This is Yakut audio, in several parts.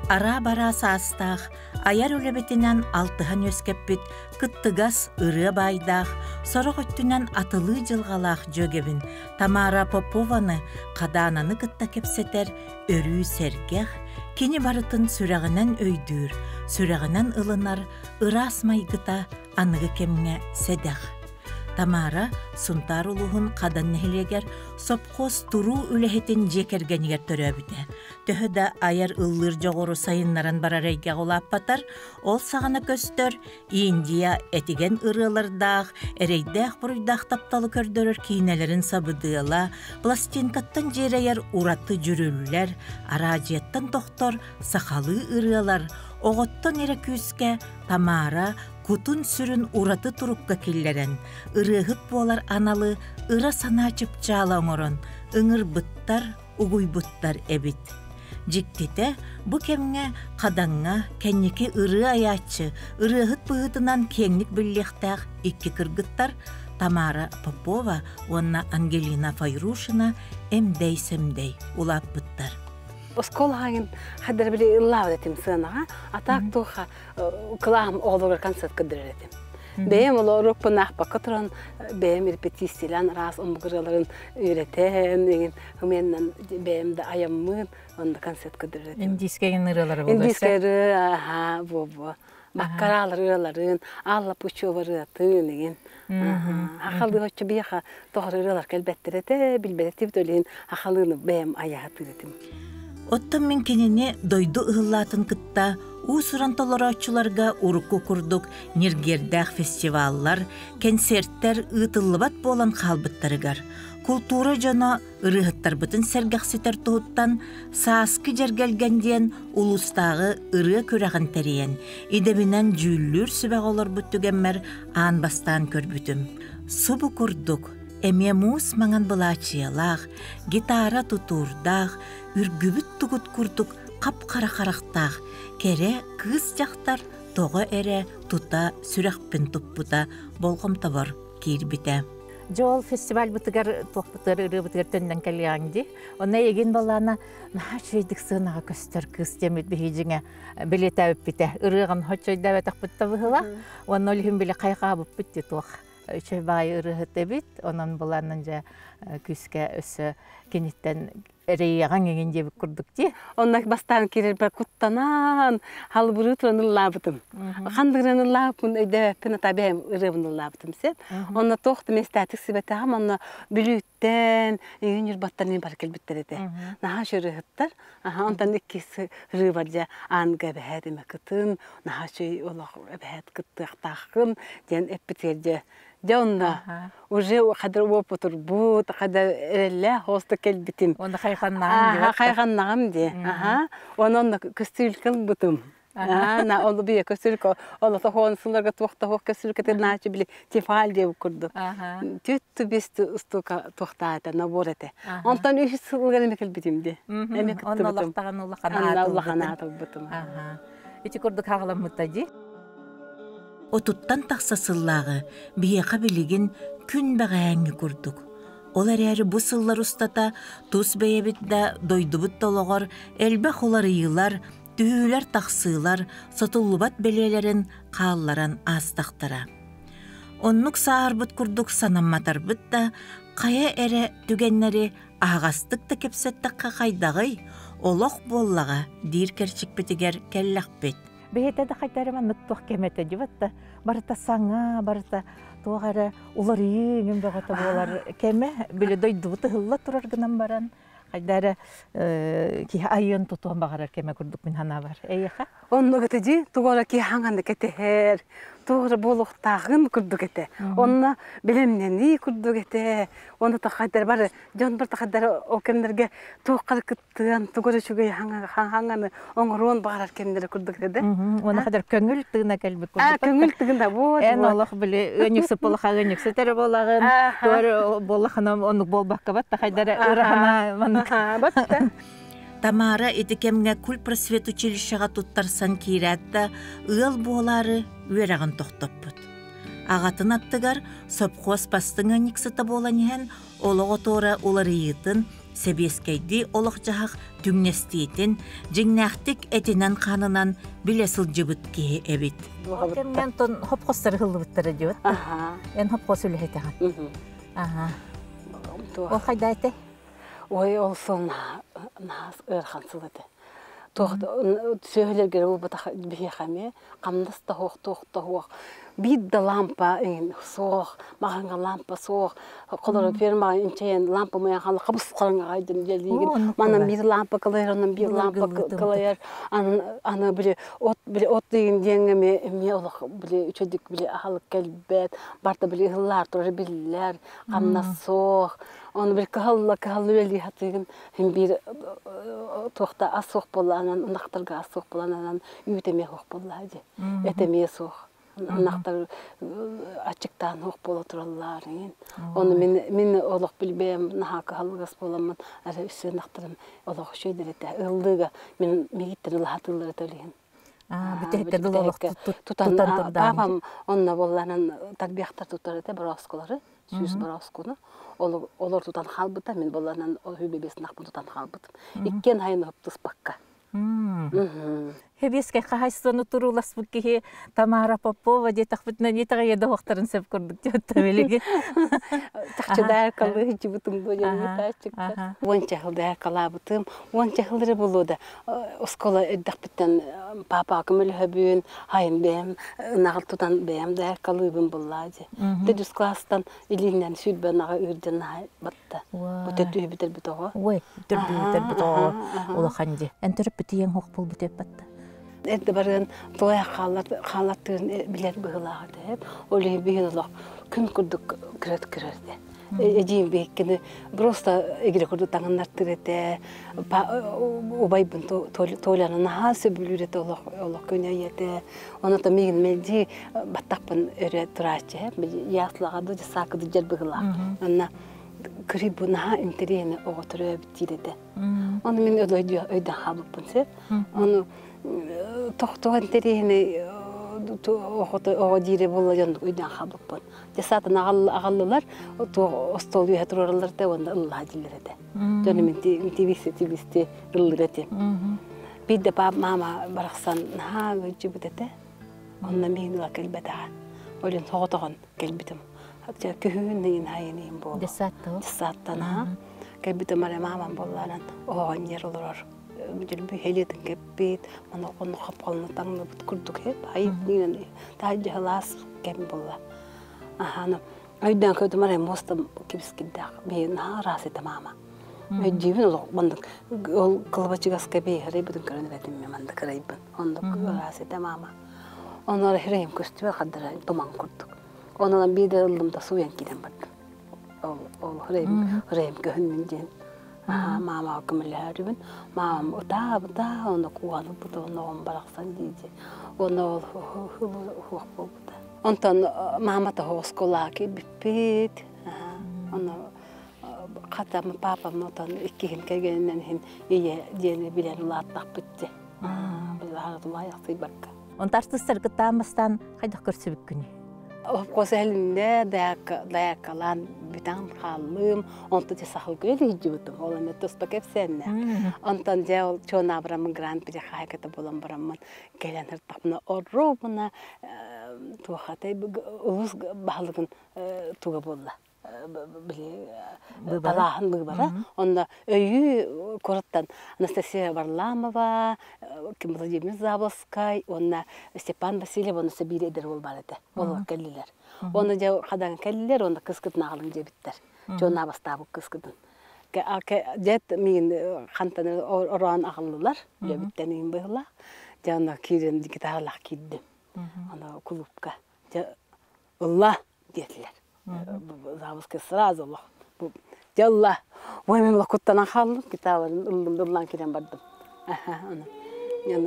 Араа-бараа саастаах, айар үлэбитинэн алтыһан үөскэппит кыттыгас ырыа баайдаах, сорох өттүнэн атылыы дьылҕалаах дьүөгэбин Тамара Попованы Хадаананы кытта кэпсэтэр өрүү сэргэх, кини барытын сүрэҕинэн өйдүүр, сүрэҕинэн ылынар ыраас майгыта аныгы кэмҥэ сэдэх. Тамара Сунтаар улууһун Хадан нэһилиэгэр сопхуос туруу үлэһитин дьиэ кэргэнигэр төрөөбүтэ. Төһө да айар ыллыыр дьоҕуру сайыннаран барар эйгэҕэ улааппатар, ол саҕана көстөр Индия этигэн ырыалардаах, эрэйдээх-буруйдаах тапталы көрдөрөр киинэлэрин сабыдыала, пластинкаттан дьиэрэйэр ураты дьүрүллэр, араадьыйаттан тохтор сахалыы ырыалар, оҕоттон эрэ күүскэ Тамара кутун-сүрүн ураты турукка киллэрэн, ырыаһыт буолар аналы ыра санаа чыпчаала оҥорон, ыҥырбыттар, угуйбуттар эбит. Дьиктитэ, бу кэмҥэ Хадаҥҥа кэнники ырыа айааччы, ырыаһыт быһыытынан киэҥник биллиэхтээх икки кыргыттар Тамара Попова уонна Ангелина Файрушина эмдэй-сэмдэй улааппыттар. Оскуола хаайын хаддар били ыллаабыт этим сыанаҕа, а так туха кылааһым оҕолоругар концерт көрдөрөр этим. Бэйэм олоруоппун аахпакка туран бэйэм репетициялаан араас омук ырыаларын үөрэтэн, эҥин хымыаннан бэйэм да айаммын, онно концерт көрдөрөр этим. Индийскэй ырыалары буолуо Индийскэй ырыа, аха, буо-буо. Баккараалар ырыаларын, Алла Пучева ырыатын эҥин. Хахалыы оччо биһиэхэ тоҕо ырыалар кэлбэттэр этэ, билбэт этибит, ол иһин хахалыыны бэйэм айаһатыыр этим. Оттон мин кинини дойду ыһыллаатын кытта уус-уран толорооччуларга урукку курдук ньиргиэрдээх фестиваллар, кэнсиэртэр ыытыллыбат буолан хаалбыттарыгар, култуура дьоно ырыаһыттарбытын сэргэхситэр туһуттан «Сааскы дьэргэлгэн» диэн улуустааҕы ырыа күрэҕин тэрийэн, идэбинэн дьүүллүүр сүбэҕэ олорбут түгэммэр аан бастаан көрбүтүм. Субу курдук, эмиэ муус маҥан былаачыйалаах, гитара тутуурдаах, үргүбүт тугут курдук хап-хара харахтаах кэрэ кыыс-дьахтар тоҕо эрэ тута сүрэхпин туппута болҕомтобор киирбитэ. Дьэ ол фестивальбытыгар туохпутугар ырыабытыгар төннөн кэлиэҕиҥ дии. Онно эйигин балаана наһаа үчүгэйдик сыанаҕа көстөр кыыс диэммит биһиги дьиҥэ билиэтээбиппитэ. Ырыаҕын хоччойдообөтөхпүт да быһыылаах. Уонна ол иһин били хайҕаабыппыт дии туох үчүгэй баайы ырыаһыт эбит. Онон былааннан дьэ күүскэ өссө киниттэн эрэйиэҕиҥ эҥин диэбит курдук дии. Онно бастаан киирэрбэр куттанан, халбырыы туран ыллаабытым. Ханнык ырыаны ыллаабыппын өйдөөбөппүн, ата бэйэм ырыабын ыллаабытым сеп. Онно туох да миэстэтик сибэтэҕим, онно Бүлүүттэн, Иҥин Ньурбаттан мин бары кэлбиттэр этэ. Наһаа үчүгэй Аха, онтон иккис ырыабар дьэ аанга эбэһээт эмэ кытын, наһаа үчүгэй олох эбэһээт кыттыахтааххын диэн эппитигэр дьэ Дьэ онно уже хадыр уопутурбут, хада эрэллээх оста кэлбитим. Онно хайҕаннаҕым диye. Хайҕаннаҕым диye. Аха. Онон көстүүлкэ ылбытым. На ол бие көстүүлкэ ол тохон сылларга туох тоох көстүүлкэ наачы били тефаль диye курдук. Түт бис устука туохтаата набор этэ. Онтон үс сылга эме кэлбитим ди. Эме кыттыбытым. Онно улахтаҕын улахан аатылбытым. Ити курдук хаҕаламмыта ди. Отуттан тахса сыллааҕы биһиэхэ билигин күн бэҕэһээҥҥи курдук. Ол эрээри бу сыллар устата тус бэйэбит да, дойдубут да олоҕор элбэх уларыйыылар, түһүүлэр-тахсыылар сотуллубат бэлиэлэрин хаалларан аастахтара. Оннук сааһырбыт курдук санамматарбыт да, хайа эрэ түгэннэри аһаҕастык да кэпсэттэххэ хайдаҕый, олох буоллаҕа диир кэрчикпитигэр кэллэхпит. Бэйэтэ да хайда эрэ маннык туох кэм этэ дии да барыта саҥа, барыта туох эрэ уларыйыы иҥин бөҕөтө буолар кэмэ били дойдубут ыһылла турар гынан баран хайда эрэ киһи айыан тутуон баҕарар кэмэ курдук мин санаабар. Эйиэхэ? Оннук этэ дии, тугу эрэ киһи хаҥаннык кэтэһэр, туох эрэ буолуохтааҕын курдук этэ. Онно бэлэмнэнии курдук этэ. Онно тахайдар бары дьон бар тахайдар ол кэмнэргэ туохха тыан тугу эрэ үчүгэй хаҥаны оҥоруон баҕарар кэмнэрэ курдук этэ да. Уонна хадыр көҥүл тыына кэлбит курдук. Көҥүл тыына вот. Эн олох били ыанньыксыт буолаха ыанньыксыт эрэ буолаҕын. Туор буоллахына оннук буолбакка батта хайдара ырахана маннык. Батта. Тамара ити кэмҥэ кульпросвет училищеҕа туттарсан киирээт да ыал буолаары үөрэҕин тохтоппут. Аҕатын аттыгар сопхуос бастыҥ ыанньыксыта буолан иһэн олох отуора уларыйыытын. сэбиэскэйдии олох-дьаһах түҥнэстиитин дьиҥнээхтик этинэн-хаанынан билэ сылдьыбыт киһи эбит. Ол кэмҥэ онтон хопхостор ыһыллыбыттара диэбит. Эн хопхос үлэһитэҕин. Аха. Ол хайда этэ? Ой, ол сыл наһаа ыарахан сыл этэ. Туох сүөһүлэргэр буолбатах биһиэхэ эмиэ хамнас да суох, туох да суох. Биир да лампа эҥин суох, маҕаҥҥа лампа суох. Холоро фермаҕа инчэйэн лампа муйан хаалла хабыс хараҥаҕа айдым дьэлиигин. Манан биир лампа кылайар, онон биир лампа кылайар. Аны аны били от били от диэн диэҥҥэ эмиэ эмиэ олох били үчүгдүк били аһылык кэлбэт, барыта били ыһыллаар турар биллэр, хамнас суох. Ону били кыһалла кыһалла үлэлии сатыыгын Син биир туохта ас суох буоллаҕынан, ынахтарга ас суох буоллаҕынан үүт эмиэ суох буоллаҕа дии. Эт эмиэ суох. Ынахтар аччыктаан суох буола тураллар иҥин. Ону мин мин олох билбэйэм наһаа кыһаллыгас буоламмын эрэ үс ынахтарым олох үчүгэйдэр этэ. Ыаллыыга мин миигиттэн ылаһатыыллар этэ билигин. Бүтэһиккэ дылы олох тутан папам онно буолланан тарбиахтар тутар этэ борооскулары сүүс борооскуну олор тутан хаалбыта мин буолланан хүбэбиэс нахпын тутан хаалбытым иккиэн хайын ыспакка. Хэбиэскэй хаһайствоны турууласпыт киһи Тамара Попова диэтэхпитинэ итэҕэйэ да уохтарын сөп курдук диэттэ билигин. Чахчы дааркалыы сылдьыбытым дуо диэн ыытааччыктар. Уонча сыл дааркалаабытым, уонча сыл эрэ буолуо да оскуола эрдэхпиттэн паапаҕа көмөлөһөбүн, хайын бэйэм ынаҕы тутан бэйэм дааркалыыбын буллаа дии. Төрдүс класстан илиинэн сүүрбэ ынаҕы ыырдьан наһаа батта. Бу төрдүһү бүтэрбит оҕо. Ой, төрдүһү бүтэрбит оҕо улахан дии. Эн төрөппүт ийэҥ суох буолбут эппатта. Эрдэ барыан туойа хааллартыырын билэр быһыылаах этэ. Ол иһин биһин олох күн курдук көрөт көрөр этэ. Эдьиийим биһиккини просто игирэ курдук таҥыннартыыр этэ. Убайбын Толяны наһаа сөбүлүүр этэ олох олох күнэ ийэтэ. Онон миигин мэлдьи баттахпын өрө турааччы яслаҕа ду дьасаакы дьэр быһыылаах. Онно кырый бу наһаа интэриэһинэ оҕо төрөөбүт диир этэ. Ону мин өйдөөн хаалбыппын сөп. Ону тохтоон интэриэһинэй оҕо диирэ буолла дьон өйдөөн хаалбыппын. Дьэ саатын аҕаллылар, остуол үөһэ туруораллар этэ уонна ыллаа дииллэр этэ. Дьону мин тибисти тибисти ыллыр этим. Биирдэ пап мама барахсан наһаа ыалдьыбыт этэ. Онно миигин ыла кэлбэтэҕэ. Олен соҕотоҕун кэлбитим. Күһүн ыйын айын ыйын буолла. Дьыссааттан аха. Кэлбитим эрэ маамам буоллаанан оҕонньор олорор. Дьүлбү хелиэтин кэппит, маны ону хапкалны таҥныбыт курдук хеп айып диэн таһырдьа сылаас кэм буолла. Аханы өйдөөн көрдүм эрэ муоста кибискирдээх бэйэ наһаа ыраас этэ маама. Өйдүүбүн олох маннык ол кылабачыгаска бэйэһэрэй көрөн эбэтим маннык ырайбын. Оннук ыраас этэ маама. Онно хирэйим көстүбэ хардара туман курдук. Онон биир ыллым да сууйан киирэн бардым. Ол ол хирэйим хирэйим көһүннүн диэн. Маамаҕа көмөлөһөрүбүн. Маамам ытаабыта, онно кууһанылбыта, онно оҕом барахсан дии-дии. Уонна ол суох буолбута. Онтон маама тоһо оскуолаҕа киирбиппит. Онно хата папам отон иккиһин кэргэнинэн иһин ийэ диэни билэн улааттахпыт дии. Тулаайахсыйбакка. Онто артыыстар кыттаан бастаан хайдах көрсүбүккүнүй? Опкос эһилиннэ даякалаан бүтэн хааллым. Онто дьэ сахал күөл иһдьибитим. Ол эмэ туспа кэпсээннэ. Онтон дьэ ол чуон абыраммын гран-при хаһайката буолан бараммын кэлэн ыртахпына оруобуна туохатай улуус баһылыгын туга буолла били талааһын быыбара. Онно өйүү куораттан Анастасия Варламова, Владимир Заболскай уонна Степан Васильев уонна биир эдэр уол баар этэ. Олор кэллилэр. Уонна дьэ хадан кэллилэр уонна кыскытын аҕалыҥ диэбиттэр. Дьон абастаабыт кыскытын. Дьэт миин хантан ороон аҕаллылар. Үлэбиттэн иин быһылаах. Дьэ онно киирэн гитаралаах киирдим. Аны кулуупка. Дьэ ылла диэтилэр. Заводскай сразу олох дьэ ылла. Ой мен куттанан хааллым, гитараларын ыллым, ыллаан киирэн бардым. Аны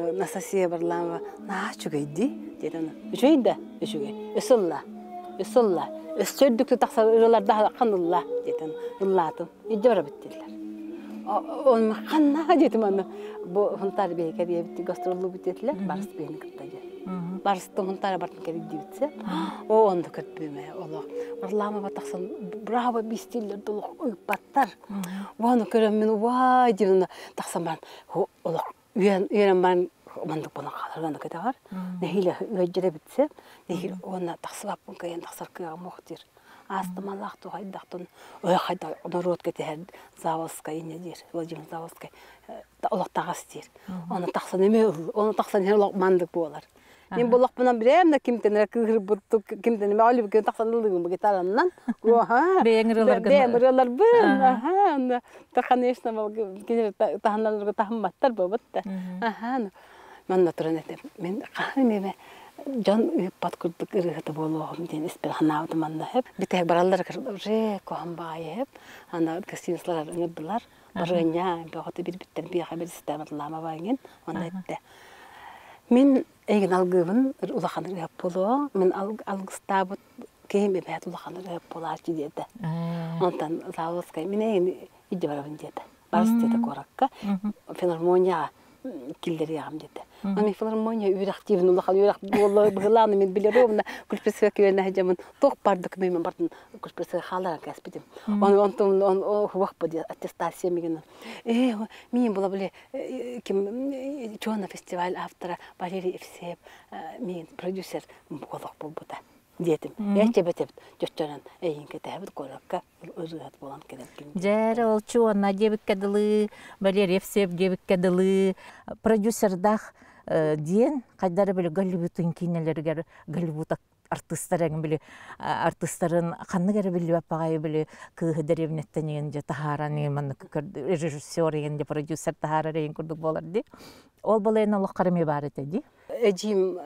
Анастасия Варламова наһаа үчүгэй дии диэтэ аны. Үчүгэй да үчүгэй. Өссө ылла, өссө ылла. Өссө үрдүктүү тахсар ырыаларда хан ылла диэтэ ыллаатым. Илдьэ барабыт дииллэр. Оны ханна диэтим аны бу Хунтаар биһиги диэбит гастроллуубут диэтилэр барыс биһини кытта диэн. Барыстым Хунтаара бартын кэрийдибитсэ. О, онно көрбүмэ олох. Варламова тахсан браво бистиллэр долох ыыппаттар. Уону көрөммүн уай диэн тахсан баран олох үөрэн баран мандык буолан хаалар уонна көтөҕөр. Нэһиилэ ыалдьара битсэ. Нэһиилэ уонна тахсыбаппын кыайан тахсар кыаҕым суох диир. Аастымалаах туһайдахтын ой хайда норуот кэтэһэр Заволскай инньэ диир Владимир Заволскай олох таҕас диир. Оны тахсан эмиэ оны тахсан иһэр олох мандык буолар. Мин болохпунан билэм да кимтэн эрэ кыыһырбыттык кимтэн эмэ олибикин тахсан ыллыгым гитараннан. Уоха. Бэйэҥ ырыаларгын. Бэйэм ырыаларбын. Аха. Онно та конечно кинилэр таһынналарга таһымматтар буолбут да. Аха. Манна туран этим. Мин хаһан эмэ дьон ыыппат курдук ырыаһыта буолуоҕум диэн испэр санаабытым манна сөп. Бүтэһик бараллар уже куһаҕан баҕайы сөп. Аны гостиницалар ыҥырдылар. Барыанньа бөҕөтө билбиттэн биэхэ билистээбит лаама баайгын онно эттэ. Мин эйигин алгыыбын улахан ырыап буолуо. Мин алгыстаабыт киһим эбээт улахан ырыап буолааччы диэтэ. Онтон Заводскай мин эйигин илдьэ барабын диэтэ. Барыс диэтэ куоракка. Филармонияҕа киллэриэҕим диэтэ. Аны филармония үөрэхтиибин улахан үөрэх буолла быһылааны мин билэр уонна кульпресска күөнэ сылдьаммын туох бардык мин бардын кульпресска хааларан кээспитим. Оны онтон он хуах бу аттестация мигин. Э мин була биле ким Чуона фестиваль автора Валерий Евсеев мин продюсер буолуох буолбута диэтим. Эчебетебит чөччөнөн эйин кэтэһэбит куоракка ырыат буолан кэлэргин. Дьэ ол Чуона диэбиккэ дылы, Валерий Евсеев диэбиккэ дылы продюсердаах диэн хайдары били Голливудтун киинэлэригэр Голливуд артыыстар эҥин били артыыстарын ханнык эрэ биллибэт баҕайы били кыыһы дэриэбинэттэн иҥин дьэ таһааран иҥин маннык режиссер иҥин дьэ продюсер таһаарар иҥин курдук буолар дии. Ол балайын олоххор эмиэ баар этэ дии. Эдьиим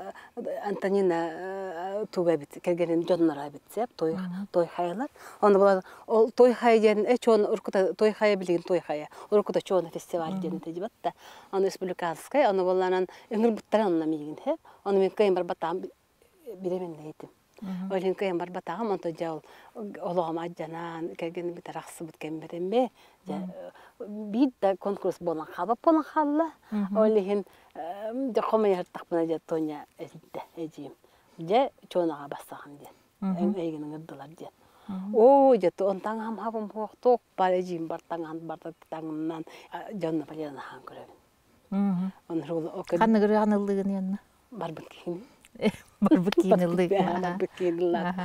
Антонина туга эбит кэргэнин дьонноро эбит сеп той той хайалар. Оны була ол той хая диэн э чуон уркута той хая билигин той хая уркута чуона фестиваль диэн этэ дибат да. Аны республиканскай аны болланан ыҥырбыттара онно миигин хеп. Оны мен кыйын барбатаам биременнейтим. Ол иһин кыайан барбатаҕым, онтон дьэ ол олоҕум алдьанан, кэргэним арахсыбыт кэммэр дьэ биир да конкурс буолан хаалбат буолан хаалла. Ол иһин дьэ хомуйартахпына дьэ Тоня этитте эдьиийим. Дьэ Чуонаҕа барсаҕын диэн. Эйигин ыҥырдылар диэн. Оо дьэ онтон хамхабым суох туох баар эдьиийим бар таҥаһын барда таҥыннан дьонно балеранаһаан көрөбүн. Ханнык ырыаҕын ыллыгын янна? Барбыт киһини. Барбыт киин ыллыгын. Барбыт киин ыллаат.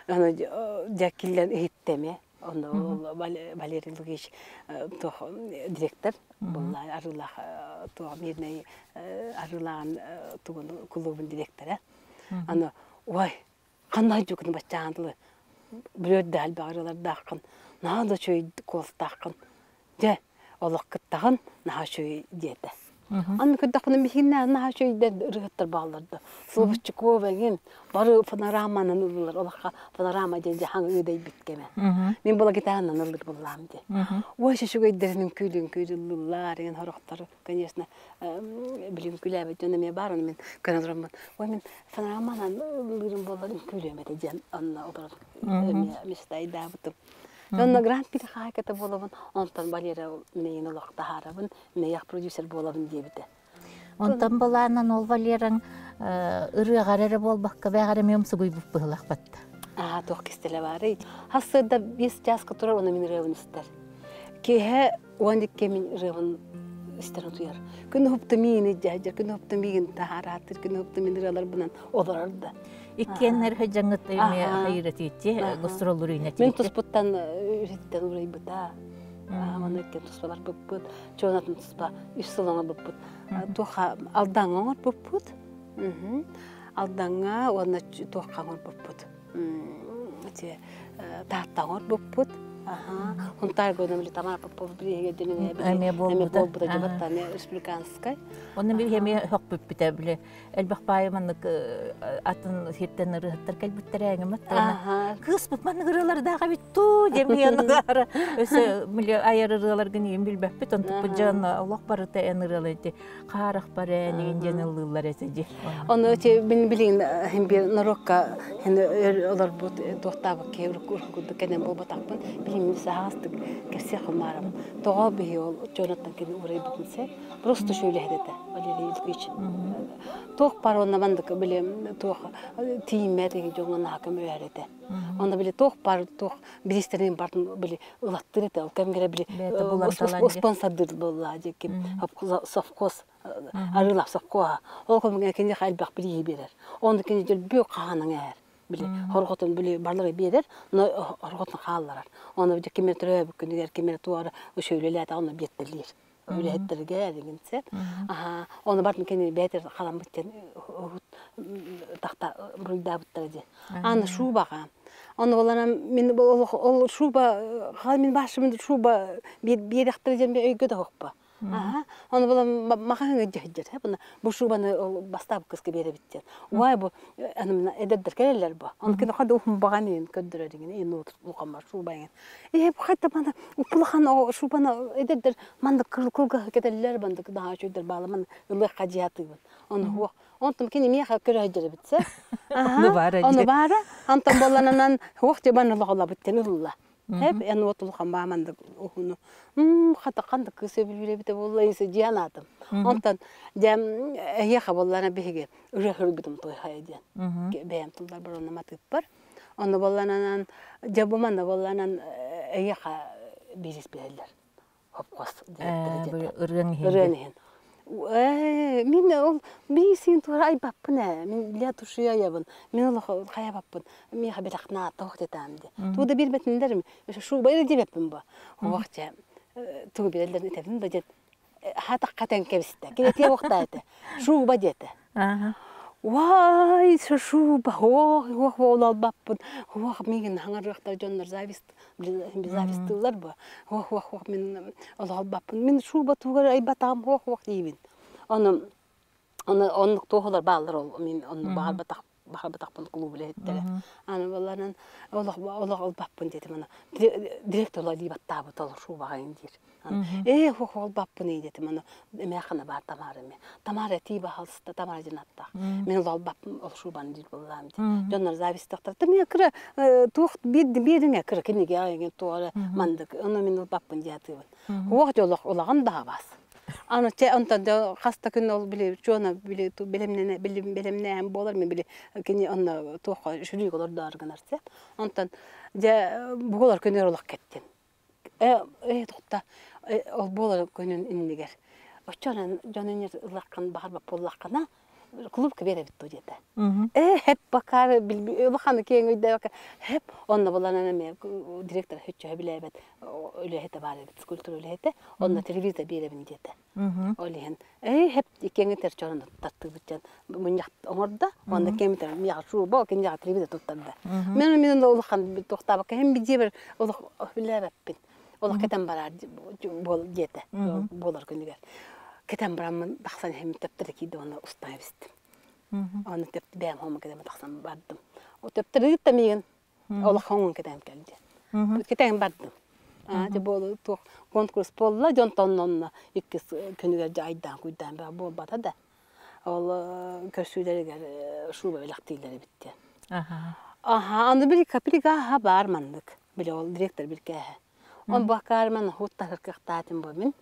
Аны дьэ киллэн иһиттэмэ. Онно Валерий Лукич туох директор буолла Арыылаах туох мирнэй Арыылааҕын тугун кулуубун директора. Аны ой ханна дьукун баччаан тылы бүрүөрдээх элбэх ырыалардааххын наһаа да үчүгэй куоластааххын дьэ олох кыттаҕын наһаа үчүгэй диэтэ. Аны көрдөхпүнэ биһигиннээх наһаа үчүгэйдэр ырыаһыттар бааллар да Слободчикова эҥин бары панораманан ыллылар олоххо панорама диэн дьаһаҥ ыыдайбыт кэмэ. Мин була гитаранан ыллыр буллаам дии. Ой үчүгэйдэрин үҥкүүлүн үҥкүүлүллар эҥин сорохтор конечно билигин күлээбит дьон эмиэ баар, ону мин көрөн олороммун, ой мин фонограмманан ыллыырым буоллар үҥкүүлүөм этэ диэн онно олорон эмиэ мечтайдаабытым. Онно гран-при хаһаайката буолабын, онтон Валера миигин олох таһаарабын, миэх продюсер буолабын диэбитэ. Онтон былаанан ол Валераҥ ырыаҕар эрэ буолбакка бэҕэр эмиэ умсугуйбут быһылах батта. Аа, туох кистэлэ баарый? Хассыарда 5 чааска турар, уонна мин ырыабын истэр. Киэһэ 12 мин ырыабын истэр утуйар. Күн уһупта миигин илдьэ күн уһупта миигин таһаарааттыр, күн уһупта мин ырыаларбынан олорор да. Иккиэннэр дьаҥыт эмиэ хайыратиитти гастроллур Мин туспуттан үрэттэн урайбыта. Аны иккиэн туспа барбыппыт. Чуонатын туспа үс сыл оҥорбуппут. Туохха Алдаҥҥа оҥорбуппут. Алдаҥҥа уонна туохха оҥорбуппут. Ити Таатта оҥорбуппут. Хунтаарга уонна Тамара Попова эмиэ буолбута дьыбатта эмиэ республиканскай. Онно били эмиэ хөхпүппүтэ били элбэх баайы маннык атын сиртэн ырыһыттар кэлбиттэрэ эҥимэт кыыспыт маннык ырыалардаах эбит туу диэн өссө били айар ырыаларгын иин билбэппит онтукпут дьон олох барыта эн ырыалар ити хаарах баран иин диэн ыллыыллар этэ ди Ону эти мин билигин хин бир норуокка хин өр олорбут туохтаабыт киһи урукку курдук кэнэн буолбатахпын. Билим саһаҕастык кэпсиэх баарым. Тоҕо биһи ол дьонуттан кини урайбытын сэ просто шөйлэһит этэ Валерий Ильич. Туох бар онно мандык били туох тиийиммэт дьоҥҥо наһаа көмөлөһөр этэ. Онно били туох бар туох бириистэрин бартын били ылаттыр этэ. Ол кэмгэрэ били спонсордыр буолла дьикким совхоз арыылаах совхоз. Ол кэмҥэ киниэхэ элбэх билии биэрэр. Онно кини дьөлбү хаһанаҥ ээр. Били хорҕотун били балары биэрэр, но хорҕотун хаалларар. Оны дьэ ким төрөөбүт күнүгэр ким эрэ туора үчүгүлэлээтэ онно биэртэлиир. Үлэһиттэргэ эригинсе. Аха, оны бартын кини бээтер халаммыт диэн тахта буруйдаабыттара дии. Аны шубаҕа. Оны боланам мин ол шуба хал мин башымын шуба биэрэхтэр диэн өйгө да хоппа. Аха. Оны була махаһыҥа дьэһдьэр. Буна бу шубаны бастаабы кыска биэрэбит диэн. Уай бу анымна эдэрдэр кэлэллэр бу. Оны кини хада ухум баган иин көрдөрөр иҥин иин улахаммар шуба иҥин. Э бу хайта мана упулахан шубаны эдэрдэр маннык кылга кетеллер бандык наһаа үчүгдэр баала ман ылыах хадьаатыыбын. Оны хуох. Онтум кини миэхэ көрөһдөрөбүт сэ. Ону баара Ону баара. Антон боллананан хуох дебан олоҕолабыт тен ылла. Хэп эн уот улахан бааманнык уһуну хата ханнык кыыс сөбүлүүр эбитэ буолла инсе дьиэн аатым. Онтон дьэ эһиэхэ буоллана биһиги ырыа хөргүтүм туйхайа диэн бэйэм тыллар баронна матыыппар. Онно буоллананан дьэ бу манна буолланан эһиэхэ биирис биһэллэр. Хопкос диэттэрэ Ырыаҥ иһин. Ырыаҥ иһин. Мин ол биисин туора айбаппын ээ. Мин для души айабын. Мин олох хайабаппын. Миэхэ бэлэх наатох дэтаам ди. Туу да билбэтиндерим. Шубайы дебеппин бу. Хуах дьэ тугу билэллэрин этэбин да диэн хатахха тэн кэбистэ. Кинетиэ уохтаа этэ. Шуба диэтэ. Уай, шуба, ох, ох, ол албаппын. Ох, миигин хаҥарыахтар дьоннор зависть завистыыллар бу. Ох, ох, ох, мин олох албаппын. Мин шуба тугар айбатаҕым, ох, ох диибин. Ону ону оннук туохулар бааллар ол мин онну баҕарбатах баҕарбатахпын кулууп үлэһиттэрэ. Аны балларынан олох олох албаппын диэтим аны директор дии баттаабыт ол шубаҕайын диир. Ээ хуох олбаппын диэтим аны эмээххинэ баар Тамара эми. Тамара этии баһалыста Тамара диэн аттаах. Мин ол албаппын ол шубаны диир буоллаам дии. Дьоннор завистахтар. Тымия кыра туох биир биириҥэ кыра кинигэ айыҥын туора мандык ону мин ылбаппын диатыыбын. Хуох дьолох улахан даһабас. Аны чэ онтон да хас да күн ол били чуона били бэлэмнэнэ бэлэмнээн буолар мен били кини онно туохха шүрүүк олордоор гынар сэ. Онтон дьэ буолар күнүр олох кеттим. Э э тухта ол буолар күнүн иннигэр. Оччонон дьон ыллаххын баҕарбат буоллаххына клубка биэрэбит дуу диэтэ. Э хэп бакаар улахан киэҥ өйдөөбөккө хэп онно буланан эмиэ директор хөччөһө билээбэт үлэһитэ баар эбит скульптура үлэһитэ онно телевизор биэрэбин диэтэ. Ол иһин э хэп иккиэҥитэр чорон таттыыбыт диэн мунньах оҥордо онно кэмитэр миэхэ шуба киниэхэ телевизор туттарда. Мен мен улахан туохтаабакка һин бидиэбэр олох билээбэппин. Олох кэтэн бараар буол диэтэ буолар күнүгэр. Кэтэн бараммын тахсан иһэммин төптөрө киирдим онно устан эбистим. Оны төп бэйэм хома кэтэн тахсан бардым. О төптөрө ыытта миигин олох хоҥун кэтэн кэлди. Кэтэн бардым. Дьэ буолу туох конкурс буолла дьон тоннонно иккис күнүгэр дьэ айдаан куйдаан бөҕө буолбата да. Ол көрсүүлэригэр шуба бэлэхтииллэр эбит диэн. Аха, аны били капригаха баар маннык. Били ол директор биркээһэ. Он бу акаар ман хуттаһыр кыахтаатым бу мин.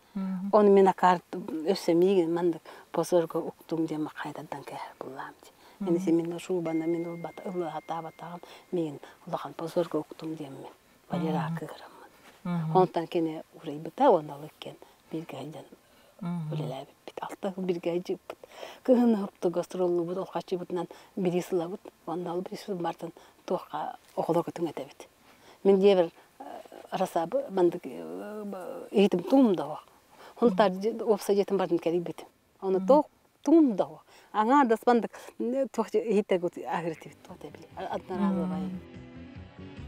Оны мин акаар өссө миигин маннык позорго уктум диэн махайдардан кэһэр буллаам ди. Мин мин шубана мин ылбат ылыһатаабатаҕым миигин улахан позорго уктум диэммин. Валера кыыһыраммын. Онтон кини урайбыта уонна ол иккиэн бииргэ сылдьан үлэлээбиппит. Алта сыл бииргэ сылдьыбыппыт. Кыһын уһукту гастроллуубут, ол хаччыбытынан бириис ылабыт. Уонна ол бириис бартан туохха оҕолорго түҥэтэбит. Мин дьиэбэр расаабы мандык иһитим туум да суох. Хунтаар уопсай дьиэтин бардын кэрийбитим. Ону туох туум да суох. Аҥаардас мандык туох иһиттэргэ аһыыр этибит туох били одноразовай.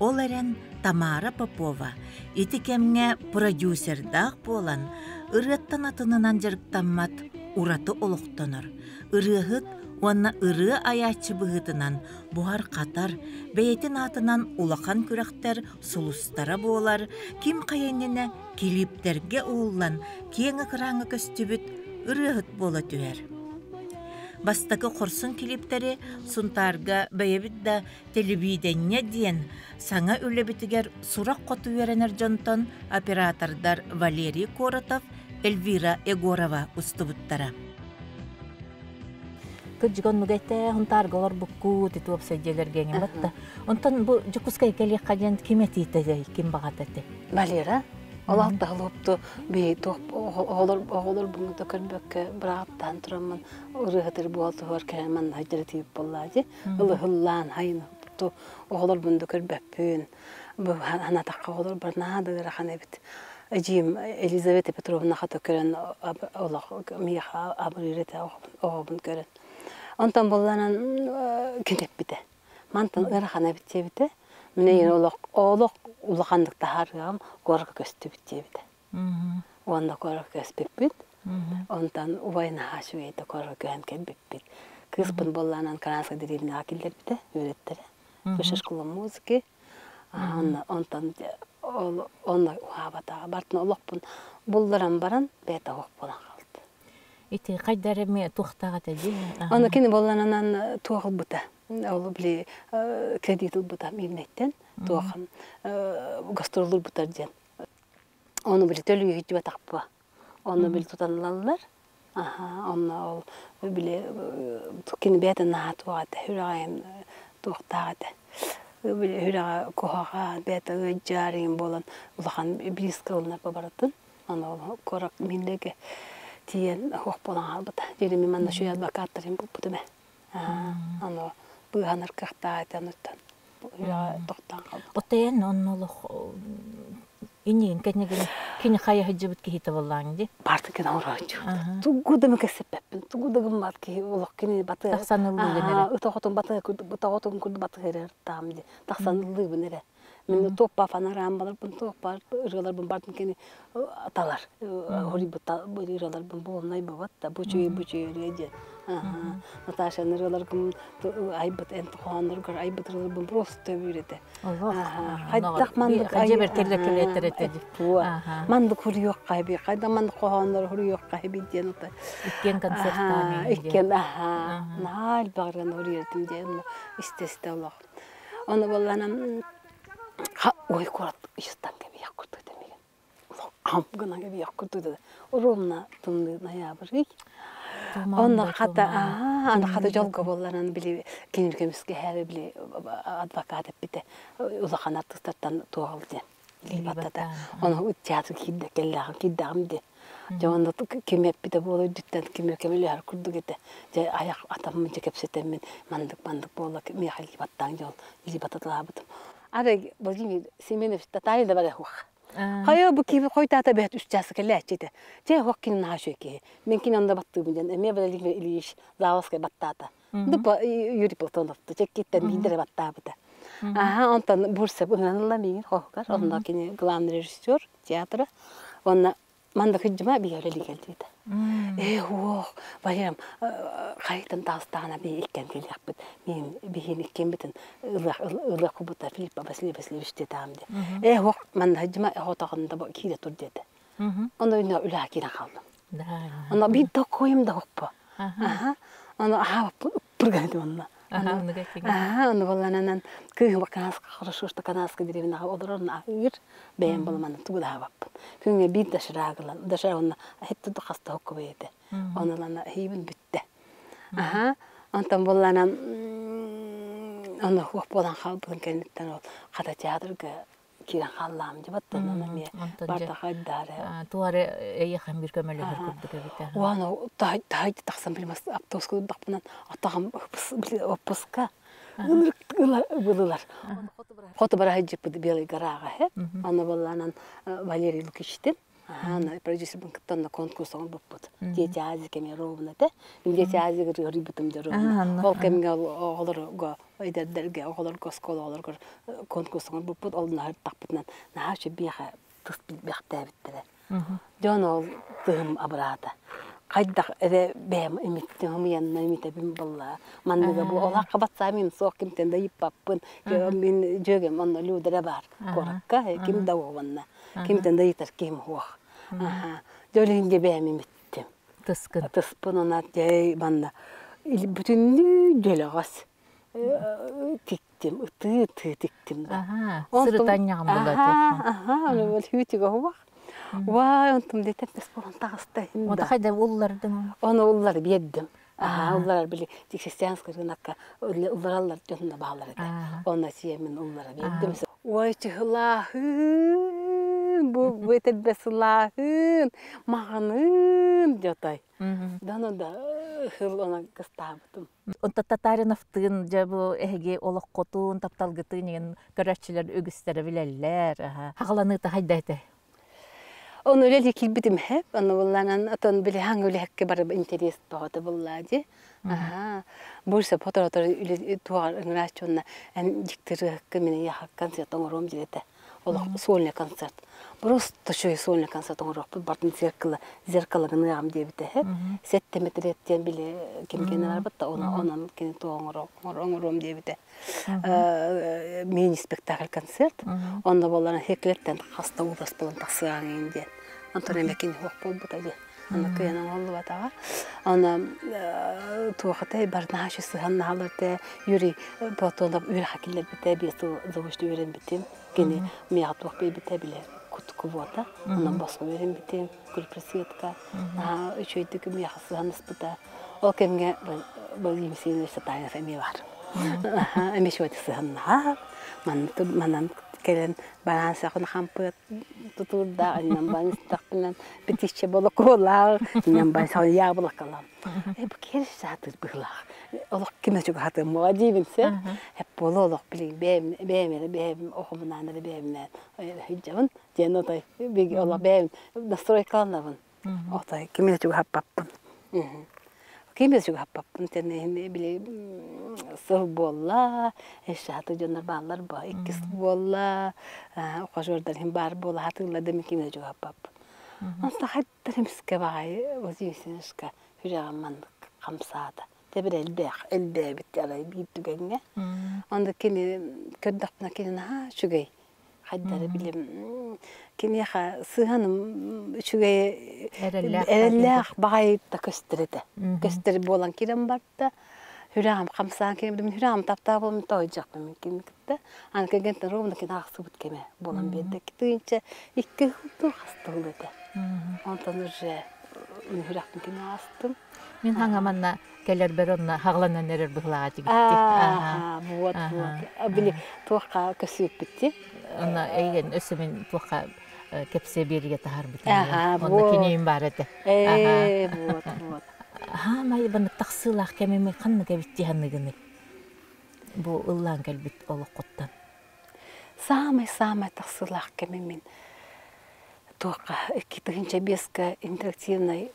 Ол эрэн Тамара Попова ити кэмҥэ продюсердаах буолан, ырыаттан атынынан дьарыктаммат ураты олохтонор. Ырыаһыт уонна ырыа айааччы быһыытынан буһар-хатар, бэйэтин аатынан улахан күрэхтэр сулустара буолар, ким хайа иннинэ килииптэргэ уһуллан киэҥ экраҥҥа көстүбүт ырыаһыт буола түһэр. Бастакы хорсун клиптэри Сунтаарга бэйэбит да телевидение диэн саҥа үлэбитигэр сурах хоту үөрэнэр дьонтон оператордар Валерий Коротов, Эльвира Егорова устубуттара. Кырдьык оннук этэ, Сунтаарга олорбуккут, ити уопсай дьиэлэргэ эҥин батта. Онтон бу Дьокуускай кэлиэххэ диэн ким этиитэ, ким баҕата этэ? Валера, ол алтаһылуопту би туох оҕолор оҕолорбун да көрбөккө бырааптаан тураммын ырыаһытыр буол туһугар кэлэн манна сылдьар этиибит буоллаа дии. Ылыһыллаан хайын оҕолорбун да көрбөппүн. Бу санаатахха оҕолорбор наһаа да ыарахан эбит. Эдьиийим Елизавета Петровна хата көрөн олох миэхэ абырыыр этэ оҕобун көрөн. Онтон буолланан кинэппитэ. Мантан ыарахан эбит диэбитэ. Мин эйигин олох олох улаханнык таһаарыаҕым куоракка көстүбүт диэбитэ. Уонна куоракка көспүппүт. Онтон убай наһаа үчүгэй да куоракка көһөн кэлбиппит. Кыыспын буоллаанан Канадскай дэриэбинэҕэ киллэрбитэ, үөрэттэрэ. Высшая школа музыки. Онтон ол онно уһаабатаҕа. Бартын олохпун булларан баран бэйэтэ оһох буолан хаалта. Ити хайдары эми туохтаах этэ дии? Аны кини буолланынан туох ылбыта. Ол били кредит ылбыта миирнэйтэн туох гастроллурбутар диэн. Ону били төлүүһүтүбэтахпа. Ону били тутан ылаллар. Аха, онно ол били кини бэйэтэ наһаа туох этэ, сүрэҕин туохтаах этэ. Били сүрэҕэ куһаҕан, бэйэтэ ыалдьар игин буолан улахан близко ылынар барытын. Аны ол куорат мииннэгэ тиийэн суох буолан хаалбыта. Диэри мин манна үчүгэй адвокаттарын булбутум ээ. Аны быыһанар кыахтаах этэ онуттан үлэҕэ тохтоон хаалбыт. Оттон онно олох иннигин кэннигин кини хайа сылдьыбыт киһитэ буоллаҕыҥ дии? Баартыкын оҥорооччу. Тугу да кэсиппэппин, тугу да гыммат киһи олох кини баты Тахсан ыллыыгын эрэ. Ытоҕотун баты ытоҕотун курдук батыһырыартаам дии. Тахсан ыллыыбын эрэ. Мин туоппа фонограммаларбын, туоппа ырыаларбын бардым кини талар. Хоруйбут ырыаларбын буолнай бабат да бу үчүгэй бу үчүгэй ырыа диэн. Наташаны ырыаларгым айбыт эн хоһоонноргор айбыт ырыаларбын просто өбүүр этэ. Хайдах маннык Дьэбэр кэллэ кэлиэттэр этэ Маннык хуруйуохха эби, хайдах маннык хоһооннору хуруйуохха эби диэн ота. Иккиэн концерттаан Иккиэн аха. Наһаа элбэх ырыаны хуруйартым диэн истэ-истэ олох. Ону буоллаана ой куорат истан кэбиэх курдук этэ мигин. Ам гынан кэбиэх курдук этэ. Ровно тымныы ноябрь. Онно хата аны хата дьолго буолларан били кинил көмүскэһээри били адвокат эппитэ улахан артыыстартан туоҕал диэн илии Ону театр киирдэ кэллэҕим киирдэҕим диэн Дьэ онно ким эппитэ буола үрдүттэн ким көмөлөһөр курдук этэ. Дьэ айах атаммын дьэ кэпсэтэммин мандык мандык буола миэхэ илии баттаан дьол илии бататалаабытым. Арай Владимир Семенович Татарин да барар хуох. Хайа бу киһи хойутаата бэт үс чааса кэлээччи этэ. Чэ хуох кини наһаа үчүгэй киһи. Мен кини онно баттыыбын диэн эмиэ Владимир Ильич Заводскай баттаата. Дупа Юрий Платонов чеккиттэн биирдэрэ баттаабыта. Аха онтон Бурсев ыҥыран миигин хоһугар онно кини главный режиссер театра. Уонна манна кыдьыма биһиэхэ үлэлии кэлдиэтэ. Ээ уох, байам хайытан таастаҕына би иккен кэлиэхпит. Мин биһиин иккиэммитин ылыах ылыах кубута Филипп Василий Васильевич диэтээҕим диэ. Ээ уох манна сылдьыма оҕотоҕун да киирэ тур диэтэ. Онно үнэ үлэҕэ киирэн хааллым. Онно биир да койум да хоппо. Аха. Ону аһаабаппын ыппырган этим онно. Аны буолланан кыыһым канаска хорошо что канаска деревняҕа олорор аһыыр бэйэм буламан тугу да аһаабаппын. Күҥҥэ биир доширак ылан доширак онно хетте да хаста хоккубай этэ. Оны ылан иһиибин бүттэ. Аха. Онтон буолланан онно хуох буолан хаалбытын кэнниттэн ол хата театрга киирэн хааллаам дьыбаттан эмиэ бартаха дары туары эйиэхэм бир көмөлөһөр курдук эбитэ уана таһай тахсан били автобуска турдахпынан атаҕым оппуска ылылар хоту бара сылдьыппыт Белый гораҕа һэ аны буоллаанан Валерий Лукичтин Аны продюсербын кытта онно конкурс оҥорбуппут. Дети Азии кэмэ ровно этэ. Мин Дети Азии ыарыйбытым дьэ ровно. Ол кэмҥэ оҕолорго эдэрдэргэ оҕолорго оскуола оҕолоругар конкурс оҥорбуппут. Ол наһаа наһаа үчүгэй биэхэ тыс билбэхтээбиттэрэ. Дьон ол тыһым абыраата. Хайдах эрэ бэйэм имиттим ымыйанна имитэбин буолла. Манныга бу олахха батсаамин суох кимтэн да ыйыппаппын. Мин дьүөгэм онно Людера баар куоракка ким да уонна. Кимтэн да ыйытар киһим суох. Дьэ ол иһин дьэ бэйэм имиттим. Тыскын. Тыспын онат дьэ манна. Бүтүннүү дьөлөҕөс тиктим, ытыы-ытыы тиктим да. Сырытанньаҕым була Аха, ону хүүтүгэ хубах. Вай, онтум дэтэн бес болон таҕыста Ота хайда уллардың? Оны уллар биэрдим. Аха, уллар били христианский рынокка уллараллар дьонно баалар этэ. Онно сиэмин уллара биэрдим. Ой, чыһылааһын, бу бу этэрбэсылааһын, маҕаным дьотой. Дано да хыл она кыстаабытым. Онто Татариновтыын дьэ бу эһиги олоххутун, тапталгытын иҥин көрөөччүлэр үгүстэрэ билэллэр. Хаҕаланыыта хайда этэ? Ону үлэлии киирбитим хэп, ону булланан отон били хаҥ үлэһиккэ барып интерес бөҕөтө буллаа дии. Аха. Больше потор-отор үлэ туоҕар ыҥырааччы уонна эн дьиктирыһыкка мин яха концерт оҥоруом диэтэ. Олох сольный концерт. Просто үчүгэй сольный концерт оҥоруохпут бартын зеркало зеркало гыныаҕым диэбитэ үһү. Сэттэ метрет диэн били ким кини барбыт да онон кини туох оҥоруом диэбитэ. Мини-спектакль концерт. Онно буоллар хеклеттен хаста образ буолан тахсыаҕыҥ диэн. Онтон эмэ кини суох буолбута дии. Аны кыайан оҥоһуллубатаҕа. Аны туохатай барнаһа сыһаннаһалар те Юрий Платонов үөрэххэ киллэрбитэ биэс сыл заочно үөрэммитим. Кини миэхэ туох биэрбитэ билэ квота. Онон босхо үөрэммитим, кульпросветка. Наһаа үчүгэйдик миэхэ сыһаннаспыта. Ол кэмҥэ Владимир Семенович Сатаев эмиэ бар. Эмиэ үчүгэйдик сыһаннаһар. Манан кэлэн бараан саҕын хампыат тутуурдаах иннан бан истэхпинэн битиччэ болокуолаах иннан бан саҕын яблокалам э бу киэр саатыр быһылаах олох ким чугаһатыам буола диибин сэ эп буола олох билигин бэйэм бэйэм эрэ бэйэм оҕобунаан эрэ бэйэмнээн сылдьабын диэн отой биги олох бэйэм настройкаланабын отой кими да чугаһаппаппын Ким да чугаһаппаппын тэнэ били сыл буолла, эшааты дьоннор бааллар бо иккис буолла, ухажердар иһин баар буола хатыылла да мин ким да чугаһаппаппын. Онто хайдах эмискэ баҕайы Владимир сүрэҕим маннык хамсаата. Тэбир элбэх, элбээбит арай биир түгэҥҥэ. Онно кини көрдөхпүнэ кини наһаа үчүгэй хайдары билим киниэхэ сыһыаным үчүгэй эрэллээх баҕайы да көстөр этэ көстөр буолан киирэн барда сүрэҕим хамсаан киирэн сүрэҕим таптаа буолан тоойдьохпун мин кини кытта аны кэргэнтэн ровно кини аахсыбыт кэмэ буолан биэрдэ тыынча икки сыл хаста сыл этэ онтон уже сүрэхпин кини аастым Мин хаҥа манна кэлэрбэр онно хаҕланан эрэр быһылааҕа тигитти. Аа, вот, вот. Били туохха көсүөппүтти? Онно эйген өссө мин туохха кэпсэ биэригэ таһаарбытым. Онно киниим баар этэ. Ээ, вот, вот. Хаамай баннык тахсыылаах кэмими ханнык эбит дии Бу ыллаан кэлбит олоххуттан. Саамай-саамай тахсыылаах кэмим мин туохха 2005-ка интерактивный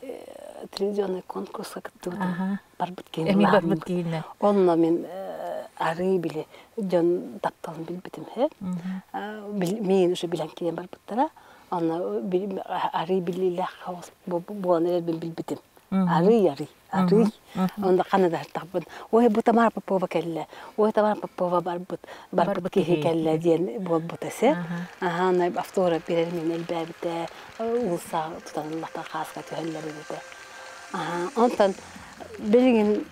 телевизионный конкурска кыттыбытым барбыт киһи барбыт киһинэ онно мин арыы били дьон тапталын билбитим миин уже билэн киирэн барбыттара онно арыы билиилээх буолан эрэрбин билбитим арыы арыы Арый. Онно хана да артахпын. Ой, бу Тамара Попова кэллэ. Ой, Тамара Попова барбыт, барбыт киһи кэллэ диэн буолбута се. Аха, аны автограф берер мин элбээбитэ, уулусса тутаныллахтан хааска түһэллэр эбитэ. Аха, онтон билигин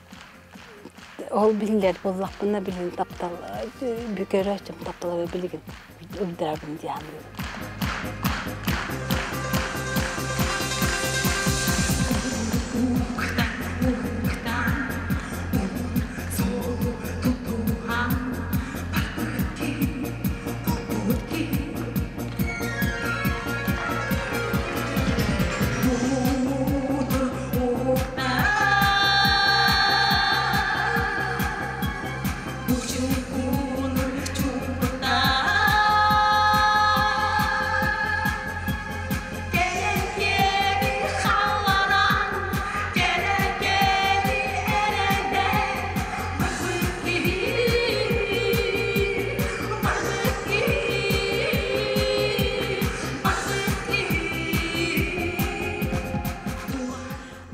ол биллэр буоллахпына билигин таптал бүкөрөөччүм таптала билигин ылдырабын дии саныыбын.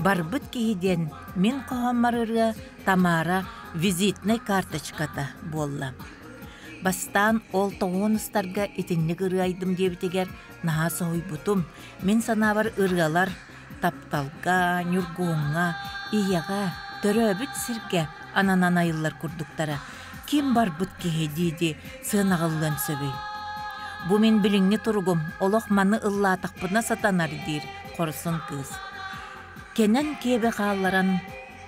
Барбыт киһи диэн мин хоһооммор ырыа Тамара визитнэй карточката буолла. Бастаан ол тоҕуон ыстарга итинник ырыа айдым диэбитигэр наһаа соһуйбутум. Мин санаабар ырыалар тапталга, ньургуһуҥҥа, ийэҕэ, төрөөбүт сиргэ ананан айыллар курдуктара ким барбыт киһи дии-дии сыанаҕыллыан сөбүй? Бу мин билиҥҥи туругум олох маны ыллаатахпына сатанар диир хорсун кыыс. Кэнэн киэбэ хаалларан,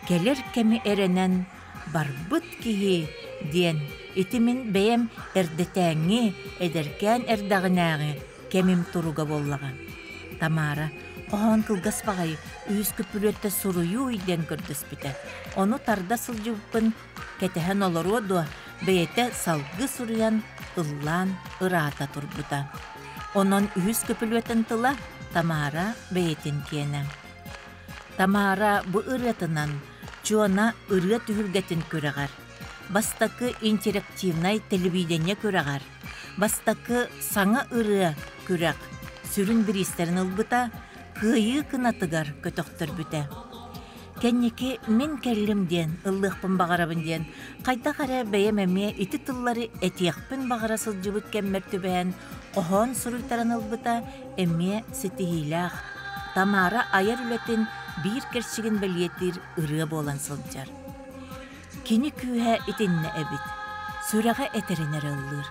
кэлэр кэми эрэнэн барбыт киһи диэн ити мин бэйэм эрдэтээҥҥи, эдэркээн эрдэҕинээҕи кэмим туруга буоллаҕа. Тамара хоһоон кылгас баҕайы үһүс күппүлүөттэ суруйуу диэн көрдөспүтэ. Ону тарда сылдьыбыппын кэтэһэн олоруо дуо, бэйэтэ салгыы суруйан, ыллаан ыраата турбута. Онон үһүс көпүлүөтүн тыла Тамара бэйэтин киэнэ. Тамара бу ырыатынан Чуона ырыа түһүлгэтин күрэҕэр, бастакы интерактивнай телевидение күрэҕэр, бастакы саҥа ырыа күрэх сүрүн бириистэрин ылбыта, кыайыы кынатыгар көтөхтөрбүтэ. Кэнники мин кэллим диэн ыллыахпын баҕарабын диэн хайдах эрэ бэйэм эмиэ ити тыллары этиэхпин баҕара сылдьыбыт кэммэр түбэһэн хоһоон суруйтаран ылбыта эмиэ ситиһиилээх Тамара айар үлэтин биир кэрчигин бэлиэтиир ырыа буолан сылдьар. Кини күүһэ итиннэ эбит, сүрэҕэ этэрин эрэ ыллыыр.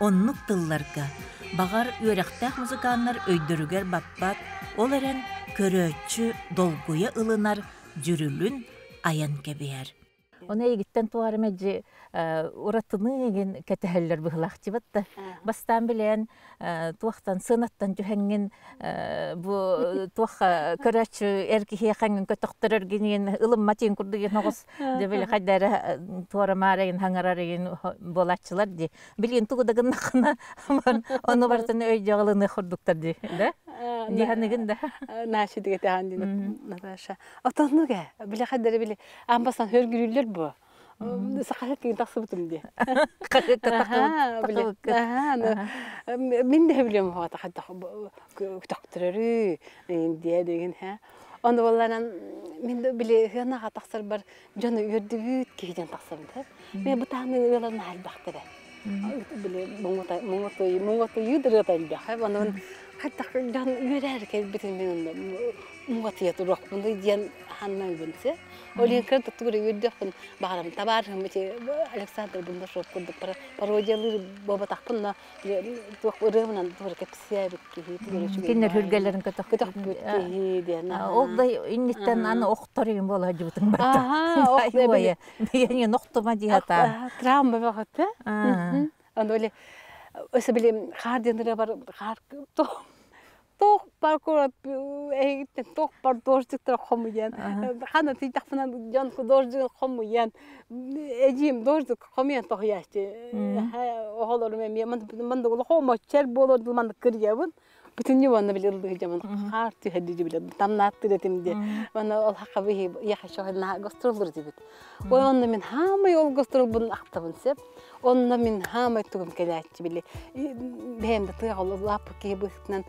Оннук тылларга, баҕар, үөрэхтээх музыканнар өйдөрүгэр баппат, ол эрэн көрөөччү долгуйа ылынар дьүрүлүн айан кэбиһэр. Оны эйигиттэн туора мэлдьи уратыныы игин кэтэһэллэр быһылаахтыбат да. Бастаан билэн туохтан сыанаттан түһэҥҥин бу туох көрөөччү эр киһиэхэҥҥин көтөхтөрөр гинин ылыммат иин курдук иин оҕус дьэ били хайда эрэ туора маара иин хаҥарар иин буолааччылар дии. Билигин тугу да гыннаххына ону барытын өйдүөх ылыныах курдуктар дии да? Диһаныгын да. Наша дигэтэһэн дии Наташа. Отоннук ээ били хайдары били Аан бастаан хөргүрүүллэр буо. Саха тиин тахсыбытым дии. Мин да билем хоата хайдах көтөхтөрөрү диэ деген һэ. Ону болланан мин да били хыанаға тахсарбар дьону үөрдүбүт киһиден тахсабын һэ. Мен бутааны ыалан элбэхтэрэ. Били муҥатыйыы дырыата элбэх. Онон хайдах дьон үөрээр кэлбитин мин муҥатыйа туруохпун диэн ханна се. Олинка туттугура үөрдүөхпүн баҕарабын. Табаарыһым ити Александр Бундашов курдук пародиялыыр буолбатахпын, но туох ырыабынан тугу кэпсээбит киһи Кинилэр хүргэлэрин көтөхпүт киһи диэн. Ол да инниттэн аны охтор игин буола сылдьыбытыҥ барда. Бэйэни охтума дии сатаан. Травма бөҕөтө. Аны оле өсө били хаар диэн ырыа бар хаар туох бар курат эһигиттэн туох бар дождиктар хомуйан хана тиийдэхпинэ дьон дождик хомуйан эдьиим дождик хомуйан тоһуйааччы оҕолорум эмиэ маннык хомоччер буолуор дуу маннык кырыйабын бүтүннүү уонна били ыллыы дьаман хаар түһэр дии биле тамнааттыр этим де уонна ол хакка биһи яха гастроллур дибит ой онно мин хаамай ол гастролбун ахтабын сеп Онно мин хаамай тугум кэлээччи били бэйэм да тыаҕа лааппыт киһи быһыытынан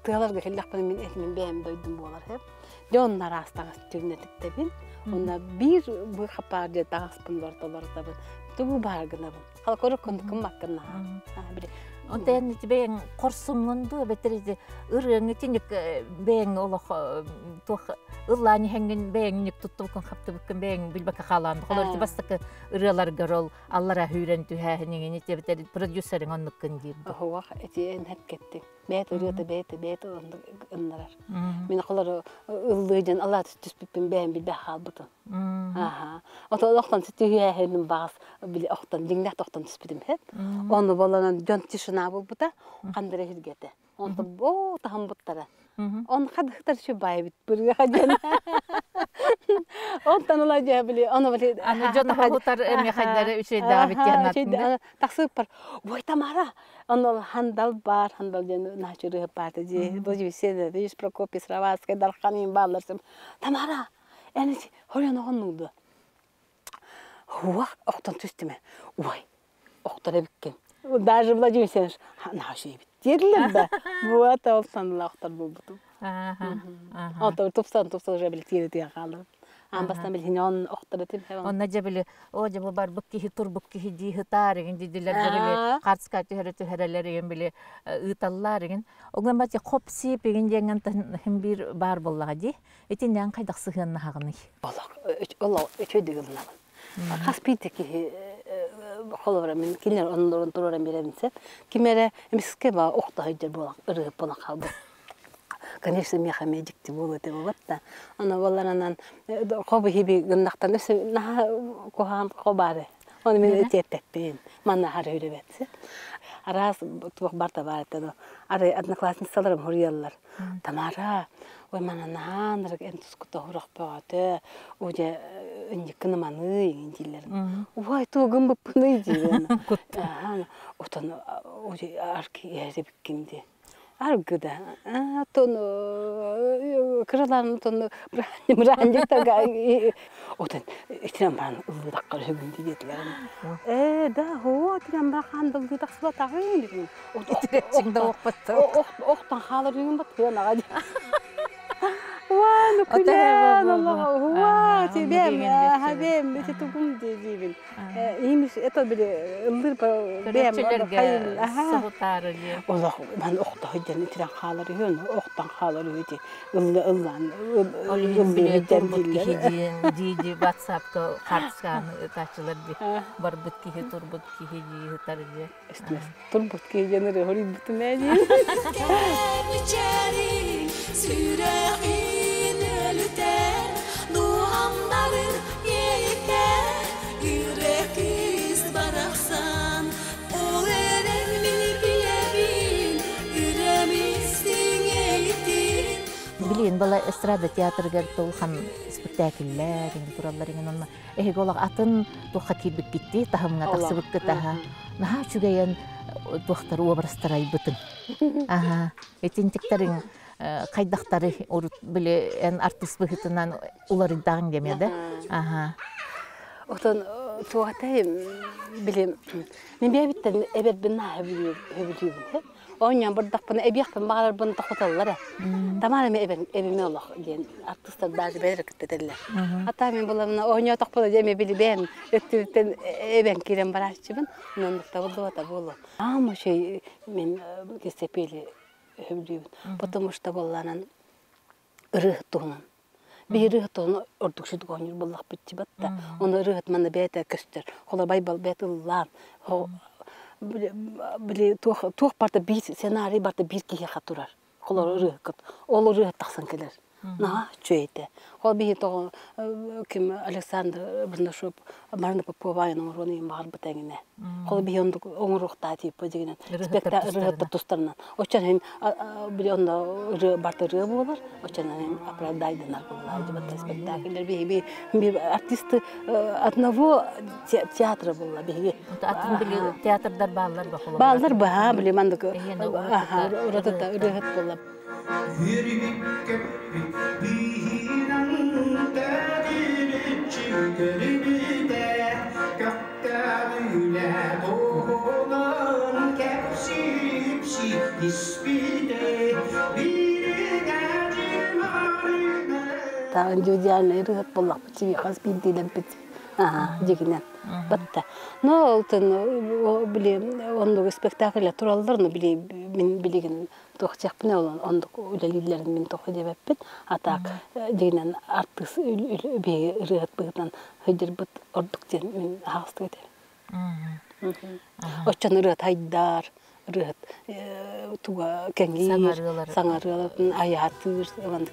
тыаларга кэллэхпинэ мин этимин бэйэм дойдум буолар һэп. Дьэ онно араас таҥас түҥнэтиктэбин. Онно биир быыхапаар дьэ таҥаспын бортолордобун. Тугу баар гынабын. Халкору кыммаккын наһаа. Били Онтон ити бэйэҥ хорсуҥҥун дуу эбэтэр ити ырыаҥ итинник бэйэҥ олох туох ыллаан иһэҥҥин бэйэҥ туттубуккун хаптыбыккын бэйэҥ билбэккэ хаалаан холор ити бастакы ырыаларгар ол аллара сүүрэн түһээһиниҥин ити продюсерыҥ оннуккун диир Оһуох эти эн хэпкеттиҥ. Бэйэт ырыата бэйэтэ бэйэтэ оннук ыннарар. Мин холору ыллыы дьон алаа түспүппүн бэйэм билбэх хаалбытым. Аха. Ото олохтон түһээһиним баас били охтон дьиҥнээх тохтон түспүтүм хэп. Ону болонон дьон тишина булбута хандыра хиргэтэ. Онтон боо таһымбыттара. Он хадыхтар шубайбит бырыаха дьон. Онтон ыла дьэ били ону били Аны дьон хоһутар эми хайдары үчүгэйдэҕэ биттиһэн Тахсыыппар ой Тамара ону хандал бар хандал диэн наачырыһы паата дии Владимир Седович Прокопий Сроватскай Дархан бааллар Тамара эн хорен оҕоннуҥ дуо Уах охтон түстүмэ ой охтор эбиккин. Даже Владимир Семенович наша эбит диэдилэр да. Вот ол саналаахтар буолбутум. Онтон тупсан тупсан уже били тиэрэ тиэн хааллым. Аан бастаан билигин он охторо тим. Онно дьэ били, о дьэ бу барбыт киһи турбут киһи дии сытаар игин дидилэр дьэ били хартыска түһэрэ түһэрэлэр игин били ыыталлар игин. Огон бати хоп сип игин диэҥҥэн хим биир баар буоллаҕа дии. Итиннээн хайдах сыһыаннаһаҕыный? Олох олох үчүгэй гыннабын. Хас биирдэ киһи холобура мин кинилэр оннолорун туруоран биэрэбин сөп. Ким эрэ эмискэ ба охто сылдьар буолан ырыһыт буолан хаалбыт. Конечно, миэхэ эмиэ дьикти буолуо этэ буолбат да. Ону буолларанан хобу хиби гыннахтан өссө наһаа куһаҕан хобаары. Ону мин этиэппэппин. Манна хары үрүбэт. Араас туох барта баар этэ. Ары одноклассницаларым хуруйаллар. Тамара, ой мананаан эн тускута хурах бөҕөтө, уже ынньыккын ыманыы иҥин дииллэр. Уай тугун быппыный диибин. Отон уже арки эрибиккин ди. Аргыда. Отон кыралаан отон мыраанньыктарга отон итинэн баран ыллыдаккар үһүгүн диэтилэр. Ээ да хоо итинэн баран хаан дылгытахсыбатаҕын дигин. Охтон хаалар үҥүн бат аҕа Уа, ну күлэн Аллах, уа, тебем, хабем, эти тугум диибин. Имиш это били ыллыр бэм Субутаары Олох ман охто хыдьан итирэн хаалар үһүн, охтон хаалар үһү ти ылла ыллаан ыллыы турбут киһи диэн дии ватсапка хартысканы ытааччылар ди барбыт киһи турбут киһи дии ыытар дии Турбут киһи диэн ырыа хоруйбутум ээ дии. Сүрэҕин өлүтэр, дууһамнарын иэйитэр, Үрэх барахсан, ол эрэн мин билэбин, үрэм истиҥ эйитин. Билигин бала эстрада театрыгар улахан спектакльлэр иҥин тураллар иҥин онно эһиги олох атын туохха киирбиккитти таһымҥа тахсыбыккыт аха наһаа үчүгэйэн туохтар образтар айбытын аха итинтиктэриҥ хайдахтары урут били эн артыыс быһыытынан уларыйдаҕыҥ диэмэ да аха Отон туохатай били мин бэйэбиттэн эбэрбин наһаа сөбүлүүбүн. Оонньоон бардахпына эбиэхпин баҕарарбын тохтотоллор ээ. Тамара эми эбиме олох диэн артыыстар даже бэйэлэрэ кытта этэллэр. Хата мин буламына оонньоотохпуна дьэ эми билибэм өттүбүттэн эбэн киирэн барааччыбын. Онон табыллыбата буолуо. Аам үчүгэй мин кистэпиэли сөбүлүүбүн. Потому что буоллаанан ырыаһыт туһунан. Биһи ырыаһыт туһунан ордук сүдүк оонньуур буоллахпыт дьибат да. Ону ырыаһыт манна бэйэтэ көстөр. Холобай бэйэтэ ыллаан били туох туох барыта биир сценарий барыта биир киһиэхэ турар. Холор ырыаһыккыт. Ол ырыаһыт тахсан кэлэр. Наһаа үчүгэй этэ. Ол биһи тоҕо ким Александр Бурнашов Марина Попова оҥоруон иһин баҕарбыта эҥинэ. Ол биһи оннук оҥоруохтаа типа дьигинэн спектакль ырыаһыттар тустарынан. Оччон иһин били онно ырыа барыта ырыа буолар. Оччон иһин оправдайданар буолла дьыбатта спектакльлер биһи би артисты одного театра буолла биһиги. Атын били театрдар бааллар ба холобура. Бааллар баһа били мандык уратыта ырыаһыт буолла. Үөрбүт-көппүт быыһынан төгүрүччү көрүбүтэ, көхтөөх үлэ туһунан кэпсии-ипсии испитэ, бииргэ дьимарына. Таа индивидуальный ырыаһыт буоллахпыт хас биирдиилэрбит дьигинэн батта. Но алтын били оннук спектакльлэр тураллар, но били мин билигин туох диэхпинэ ол оннук үлэлииллэрин мин тоҕо диэбэппин. А так дьигинэн артыыс биһиги ырыаһыт быһыытынан сылдьарбыт ордук диэн мин аһаҕастык этэбин. Оччон ырыат айдар, ырыаһыт туга кэҥиир, саҥарыалар айаатыыр,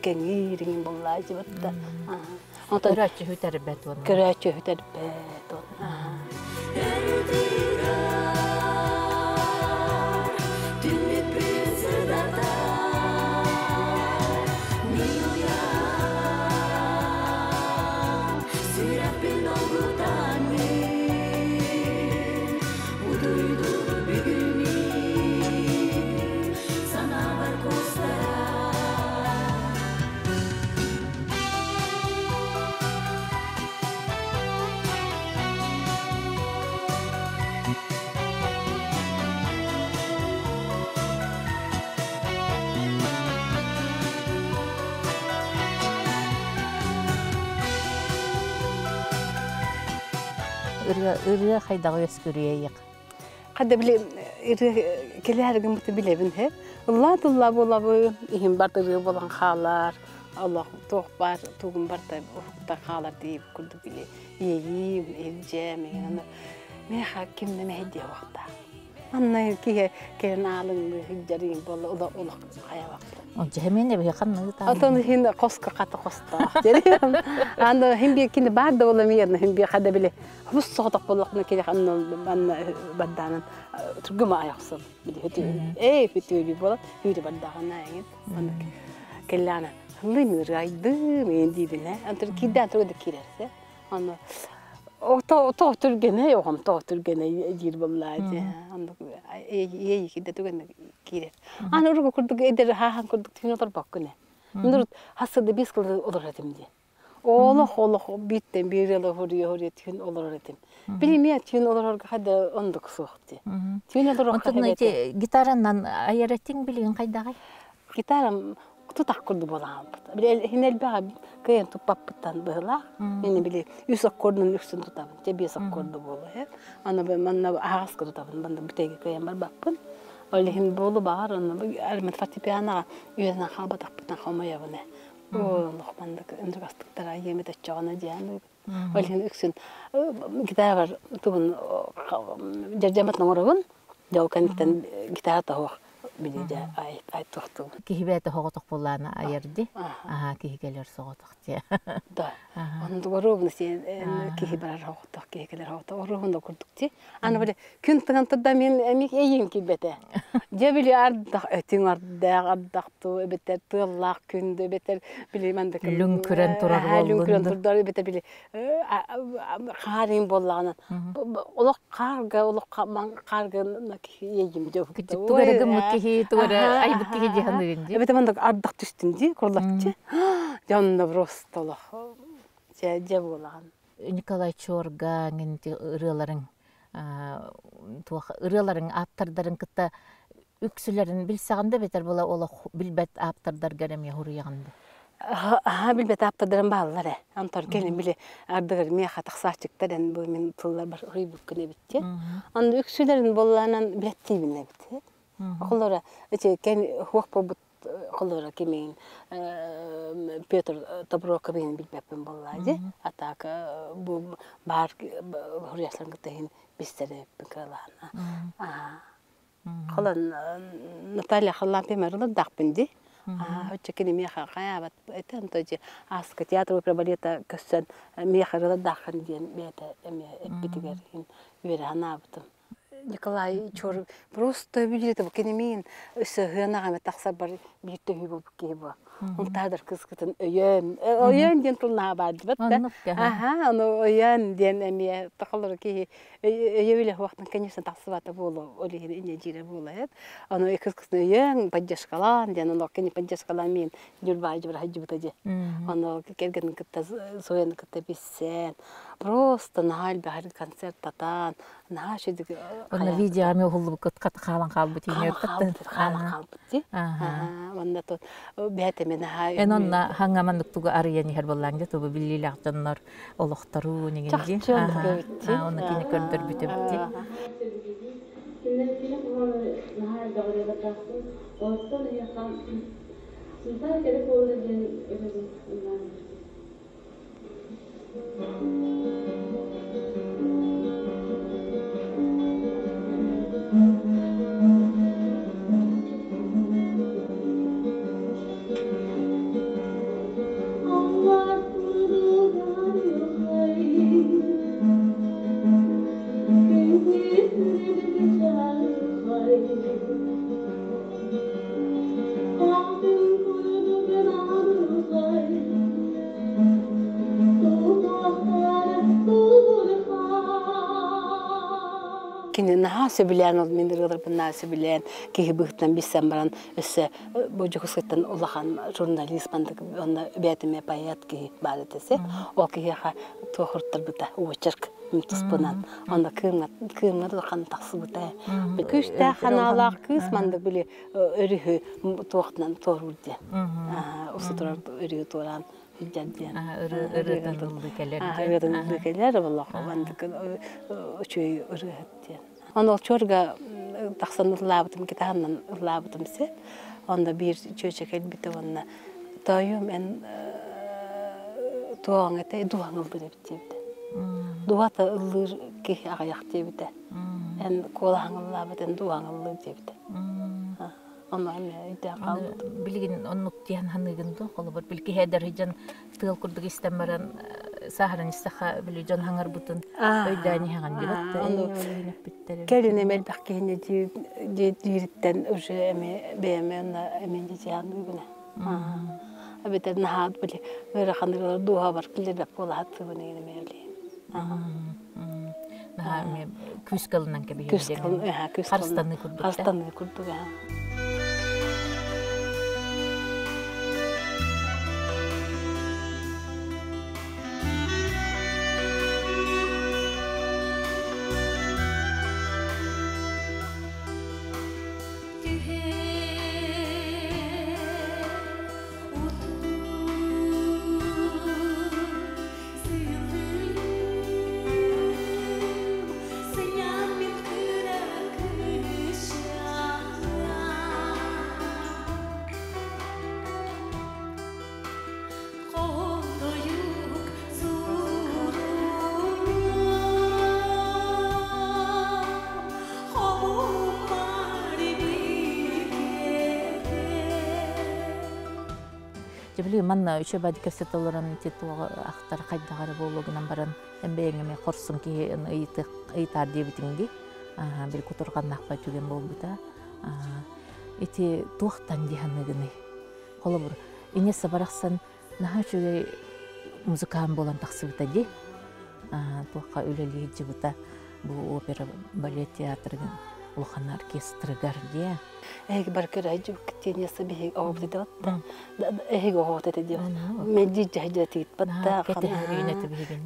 кэҥиир иҥин буоллаа дьыбатта. Онтон Көрөөччү үтэрбэт уонна. Көрөөччү үтэрбэт уонна. Түннүкпүн сырдатар, мин уйан, сүрэхпин долгутан мин, утуйдум бүгүнү, санаабар куустарар. Ырыа ырыа хайдаҕы үөскүрүйэйиэх? Хадда били ырыа кэлээр гыммыты билэбин he. Ыллаа тыллаа буолабын, иһим бар ырыа буолан хаалар, олох туох баар тугум барта уһуктан хаалар диip курдук били иэйиим, илдьэм, аны миэхэ ким да мэһэйдиэ уохтаах. Манна киһи кэлин аалыҥныы сылдьарыым буолла ула улах хайабаппын. Дьэһэмиэн эбиһи ханныгы Отон хин хоско хата хостоох. Аны хин би кини баар да буола миэрна хин би хада били хус соҕотох буоллахпына кини анна анна баддаанан тургума айахсым били хөтү ээ хөтү буола хүүрү бардааҕына эҥин оннук келлаана лымырайды мен диибин э антыр киирдээн туга да киирэрсе Аны ото түргэнэй оҕом тоҕо түргэнэй диир буоллаа дии. Оннук иэйии түгэнэ киирэр. Аны уругу курдук эдэр хаахан курдук түһүн олорбоккун ээ. Мин урут хассыда биэс кылы олорор этим дии. Олох олох бииртэн биир ыла хуруйа хуруйа түһүн олорор этим. Билимиэ түһүн олорорго хада ондук суох дии. Түһүн олорорго Онтон ити гитаранан айар этиҥ билигин хайдаҕай? Гитарам тутах курдук буолааммыт. Били иһин элбэҕи кыайан туппаппыттан быһылаах. Мин били үс аккордун үксүн тутабын. Те биэс аккорду буолуо э. Аны манна аһаҕаска тутабын. Манна бүтэйгэ кыайан барбаппын. Ол иһин буолу баҕар онно армат фортепианоҕа үөрэнэн хаалбатахпытын хомойобун э. Олох маннык ындык астыктара иэмит оччоҕуна диэн Ол иһин үксүн гитарабар тугун дьэрдьэммит оҥоробун. Дьэ ол кэнниттэн гитара тоһуох били дьэ ай туохтуубун. Киһи бэйэтэ соҕотох буоллаана айар ди. Аха киһи кэлэр соҕотох дии. Да. Оннук оруобуна сиэн киһи барар соҕотох, киһи кэлэр соҕотох оруобуна курдук дии. Аны били күн тыган турда мин эмиэ эйиин киирбэтэ. Дьэ били ардах өтүҥ ардаах ардах туу эбэтэр тыаллаах күн эбэтэр били мандык Лүҥкүрэн турар лүҥкүрэн турдар эбэтэр били хаарыын буоллаҕына олох хаарга олох хаарга иэйим дьэ Тугу эрэ гыммыт киһи тугу эрэ айбыт киһи дии саныырын дии. Эбэтэр мандык ардах түстүн дии курлаччы. Дьэ онно просто олох дьэ дьэ буолаҕын. Николай Чорга ырыаларыҥ туох ырыаларыҥ ааптардарын кытта үксүлэрин билсэҕин да эбэтэр була олох билбэт ааптардаргар эмиэ суруйаҕын да? Аһа билбэт ааптардарым бааллар ээ. Онтон кэлин били ардыгар миэхэ тахсааччыктар эн бу мин тылларбар уруйбуккун эбит диэн. Онно үксүлэрин буоллаанан билэттиибин эбит. Холлора ити кэн хуох буолбут холлора кимин Петр Тобуруокабыйын билбэппин буоллаа дии. А так бу баар хуруйаслан кытта иһин билсэрбин кыралаан. Холон Наталья Харлампьевна ырылырдаахпын дии. Оччо кини миэхэ хайаабат этэн то дьи ааска театр опера балета көссөн миэхэ ырылырдааххын диэн бэйэтэ эмиэ эппитигэр үөрэ санаабытым. Николай Чор просто билет бу кинимиин өссө ыһыанаҕа тахсарбар биир төһүү буолбут киһи бу. Унтаадар кыскытын өйөөн өйөөн диэн тылнаһа баардыбат да. Аха, ону өйөөн диэн эмиэ тохолору киһи өйөбүлэ хуахтан конечно тахсыбата буолуо ол иһин инньэ дьиирэ буола эт. Ону кыскытын өйөөн поддержкалаан диэн ону кини поддержкалаан миин Ньурбаай дьыбара сылдьыбыта дии. Ону кэргэнин кытта Зояны кытта билсэн просто наһаа элбэх концерт татаан наһаа үчүгэй Онно видеоҕа эмиэ уһуллубуккут хаалан хаалбыт хаалан хаалан хаалбыт дии. Уонна тут бэйэтэ наһаа Эн онно хаҥа маннык тугу арыйан иһэр буоллаҥ дьэ тугу биллиилээх дьоннор олохтору нигин дии. Онно кини көрдөрбүт эбит дии. Кинилэр наһаа элбэх ырыалардаахпын. Оттон эһиэхэ Сунтаар кэрэ куолута диэн ырыабын ыллаан Кини наһаа сөбүлээн ол мин ырыаларбын наһаа сөбүлээн киһи быһыытынан билсэн баран өссө бу Дьокуускайтан улахан журналист мандык уонна бэйэтимэ поэт киһи баар этэ ол киһиэхэ туох уруттарбыта очерк туспунан онно кыымҥа кыымҥа улахан тахсыбыта күүстээх ханаалаах кыыс мандык били өрүһү туохтан туоруур диэн уста турар өрүһү туораан. сылдьар диэн. Ырыатын ыллыы кэлэр диэн. Ырыатын ыллыы кэлэр, олох мандык үчүгэй ырыаһыт диэн. Ону ол чуорга тахсан ыллаабытым, гитаранан ыллаабытым сөп. Онно биир чүөчэ кэлбитэ уонна тоойуом эн туоҕаҥ этэ, дууһаҥ ыллыыр эбит диэбитэ. Дууһата ыллыыр киһи аҕыйах диэбитэ. Эн куолаһаҥ ыллаабыт, эн дууһаҥ ыллыыр диэбитэ. Ону эмиэ өйдөөн хаалбытым. Билигин оннук диэн саныыгын дуо? Холобур, били киһи эдэр дьон тыал курдук истэн баран сааһыран истэххэ били дьон хаҥарбытын өйдөөн иһэҕин диэбэт Кэлин эми элбэх киһини диириттэн уже эми бэйэм онно эмиэ дьиэханыыбын. Эбэтэр наһаа били ыарахан ырыалар дууһабар киллэрбэт буола сатыыбын игин эмиэ билиим. Наһаа эмиэ күүскэ ылынан кэбиһэр Күүскэ харыстаныы курдук. Харыстаныы курдук. Дьэ били манна үчүгэй бади кэпсэтэ олорон ити туоҕа ахтар хайдах эрэ буолуо гынан баран эн бэйэҥ эмиэ хорсун киһи ыйытаар диэбитиҥ дии. Били кутурҕаннаахпай түгэн буолбута. Ити туохтан дии саныыгыный? Холобур, Инесса барахсан наһаа үчүгэй музыкант буолан тахсыбыта дии. Туохха үлэлии сылдьыбыта бу опера балет театрыгар улахан оркестрыгар дии. Эһиги бар көрөөччү тиэньэсэ биһиги оҕобут этэ батта. Эһиги оҕобут этэ диэн. Мэлдьи дьаһдьатыгыт батта.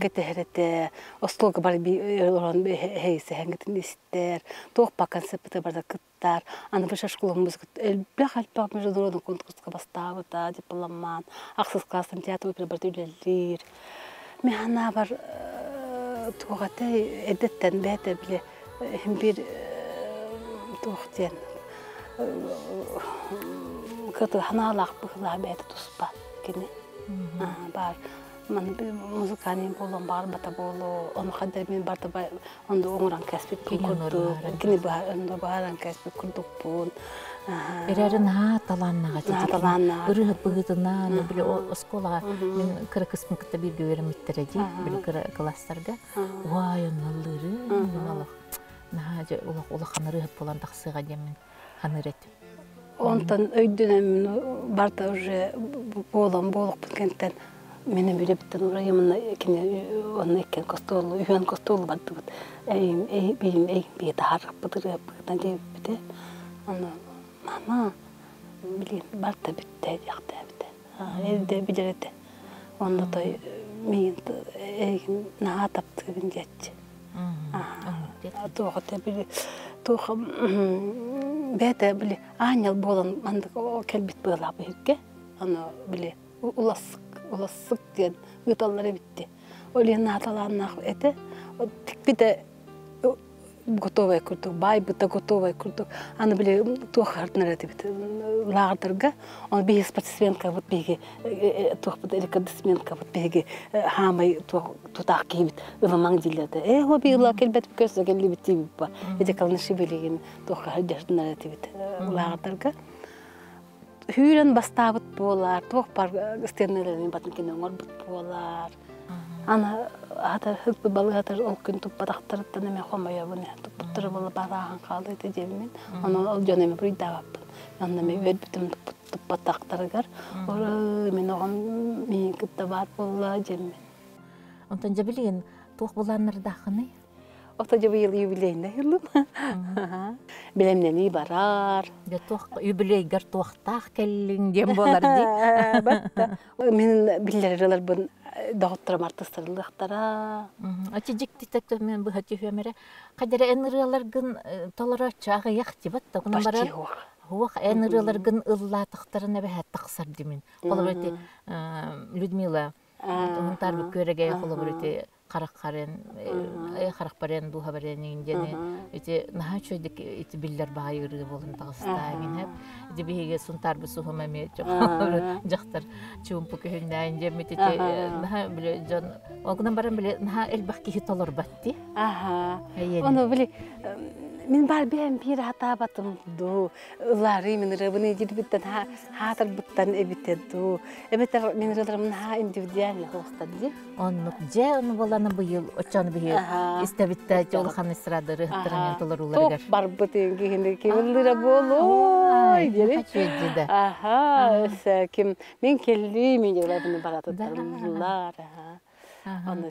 Кэтэһэр этэ. Остуолга бар олорон эһэйсэһэҥҥитин истэр. Туох ба концеппыта барда кыттар. Аны высшая школа музыка элбэх элбэх международный конкурска бастаабыта дипломан. Ахсыс класстан театр опера барда үлэлиир. Мин санаабар туох этэй эрдэттэн бэйэтэ били иһин биир туох диэн кыты санаалаах быһыылаах бэйэтэ туспа кини баар маны музыкальный буолуон баҕарбата буолуо ону ханна мин барда онду оҥорон кэспиппин курдук кини онду баһаран кэспит курдукпун Эрээри наһаа талааннаах этэ. Наһаа талааннаах. Ырыаһыт быһыытынан, били оскуолаҕа мин кыра кыспын кытта бииргэ үөрэммиттэрэ дии, били кыра класстарга. Уай, оннуллуурун, мин олох наһаа дьэ улах улахан ырыаһыт буолан тахсыаҕа диэммин саныыр этим. Онтон өйдөнөммүн барда уже буолан буолукпун кэнтэн Мин үлэбиттэн урайымына кини онно иккиэн костуолу үһүөн костуолу бардыбыт. Эйим эйим эйим бие таһаарыппыт ырыаппытынан диэбиппитэ. Ону мама билин барта бүттэ диэхтээбитэ. Эрдэ билэр этэ. Онно той миигин эйигин наһаа таптыыбын диэччи. Туох этэ били туох бэйэтэ били аанньал буолан маннык кэлбит быалаах биһикке. Аны били улассык улассык диэн ыыталлар эбитти. Ол иһин нааталааннаах этэ. Тикпитэ готовай курдук, баайбыта готовай курдук. Аны били туох хартынар этибит лааҕырдарга. Оны биһиги спортсменкабыт биһиги туохпут рекордсменкабыт биһиги хаамай тутаах киһибит ылымаҥ дииллэрдэ. Э, хо би ыла келбет көсө келлибит диибит ба. Эти калныши билигин туох хардьардынар этибит лааҕырдарга. Сүүрэн бастаабыт буолар, туох бар стенэлэрин батын кини оҥорбут буолар. Аны хата һыппы балыгатар ол күн туппатахтарыттан эмэ хомойобун туппуттара буола барааһын хаалыыта диэммин. Онон ол дьон эмэ буруйдаабаппын. Онно эмэ үөрбүтүм туппатахтарыгар орой мин оҕом миигин кытта баар буолла диэммин. Онтон дьэ билигин туох былааннардааххыный? Ото дьэ быйыл юбилейнай ыллым. Бэлэмнэнии барар. Дьэ туох юбилейгар туохтаах кэллиҥ диэн буолар дии. Мин биллэрэр ыларбын Доҕотторум артыыстарылыахтара. Ачы дьикти мен быһа түһүөм эрэ. Хадара эн ырыаларгын толорооччу аҕыйах дибат да гынан баран хуох эн ырыаларгын ыллаатахтарына эбэһээт тахсар димин. Холобур ити Людмила Уһунтаарбыт күөрэгэй холобур ити хараххарын харахпарен дууһабарен диэни ити наһаа үчүгэйдик ити биллэр баай ырыа буолан таҕыстаа эҥин ити биһиги сунтаарбыт суһум эмиэ дьахтар чуумпу күһүннээн диэммит ити наһаа били дьон ол гынан баран били наһаа элбэх киһи толорбат дии аха ону били мин баар бэйэм биир хатаабатым дуу ыллаарыы мин ырыабын дирбиттэн хаатарбыттан эбитэ дуу эбэтэр мин ырыаларым наһаа индивидуально хоостар дии Оннук дьэ ону буолана быйыл оччону биһи истэбиттэ улахан эстрада ырыһыттарын толорууларыгар. Туох барбыт киһини ким буолуой диэри. Аха, ким мин келли мин дьылабын баратыттарыллар. Аны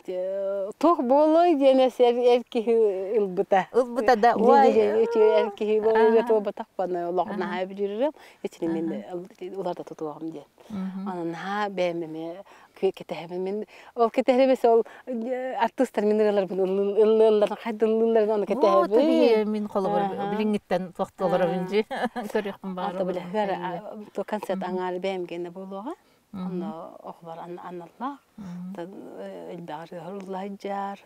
туох буолуой диэн эр киһи ылбыта. Ылбыта да ой. Эр киһи буолуой туобатахпана олох наһаа билирим. Ичини мен уларда тутуоҕум диэн. Аны наһаа бэйэм эмиэ кэтэһэбин мин ол кэтэһэбис ол артыыстар мин ырыаларбын ыллыылларын хайдыллыылларын ону кэтэһэбин мин холобур билиҥҥиттэн туохтуоларабын дьи көрүөхпүн баҕарабын билэһэр то концерт аҥаары бэйэм гэнэ буолуоҕа онно оҕолор аналлаах элбэҕи ырыһар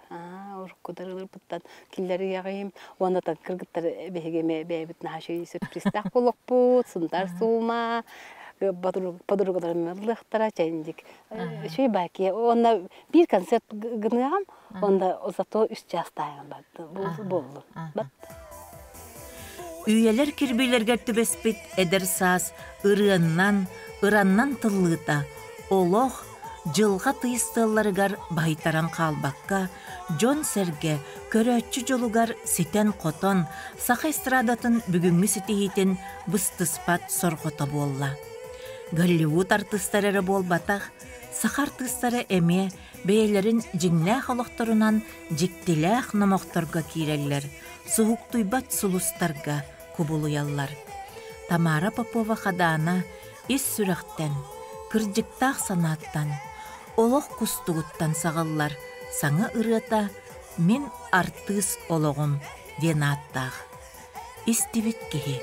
уруккудар ылырбыттан киллэриэҕим уонна кыргыттар биһиги эмиэ бэйэбит наһаа үчүгэй сюрпризтаах буолуохпут сунтаар суума подругаларым ыллыахтара чэйиндик үчүгэй баакия уонна биир концерт гыныаҕым онда зато үс чаастааҕым буоллун бат Үйэлэр кирбиилэргэр түбэспит эдэр саас ырыаннан, ыраннан тыллыыта олох, дьылҕа тыйыс тыалларыгар баһыйтаран хаалбакка, дьон-сэргэ, көрөөччү дьолугар ситэн-хотон, саха эстрадатын бүгүҥҥү ситиһиитин быстыспат сорҕото буолла. Голливуд артыыстара эрэ буолбатах, саха артыыстара эмиэ бэйэлэрин дьиҥнээх олохторунан дьиктилээх номохторго киирэллэр, суһуктуйбат сулустарга кубулуйаллар. Тамара Попова-Хадаана ис сүрэхтэн, кырдьыктаах санааттан, олох кустугуттан саҕыллар саҥа ырыата «Мин артыыс олоҕум» диэн ааттаах. Истибит киһи.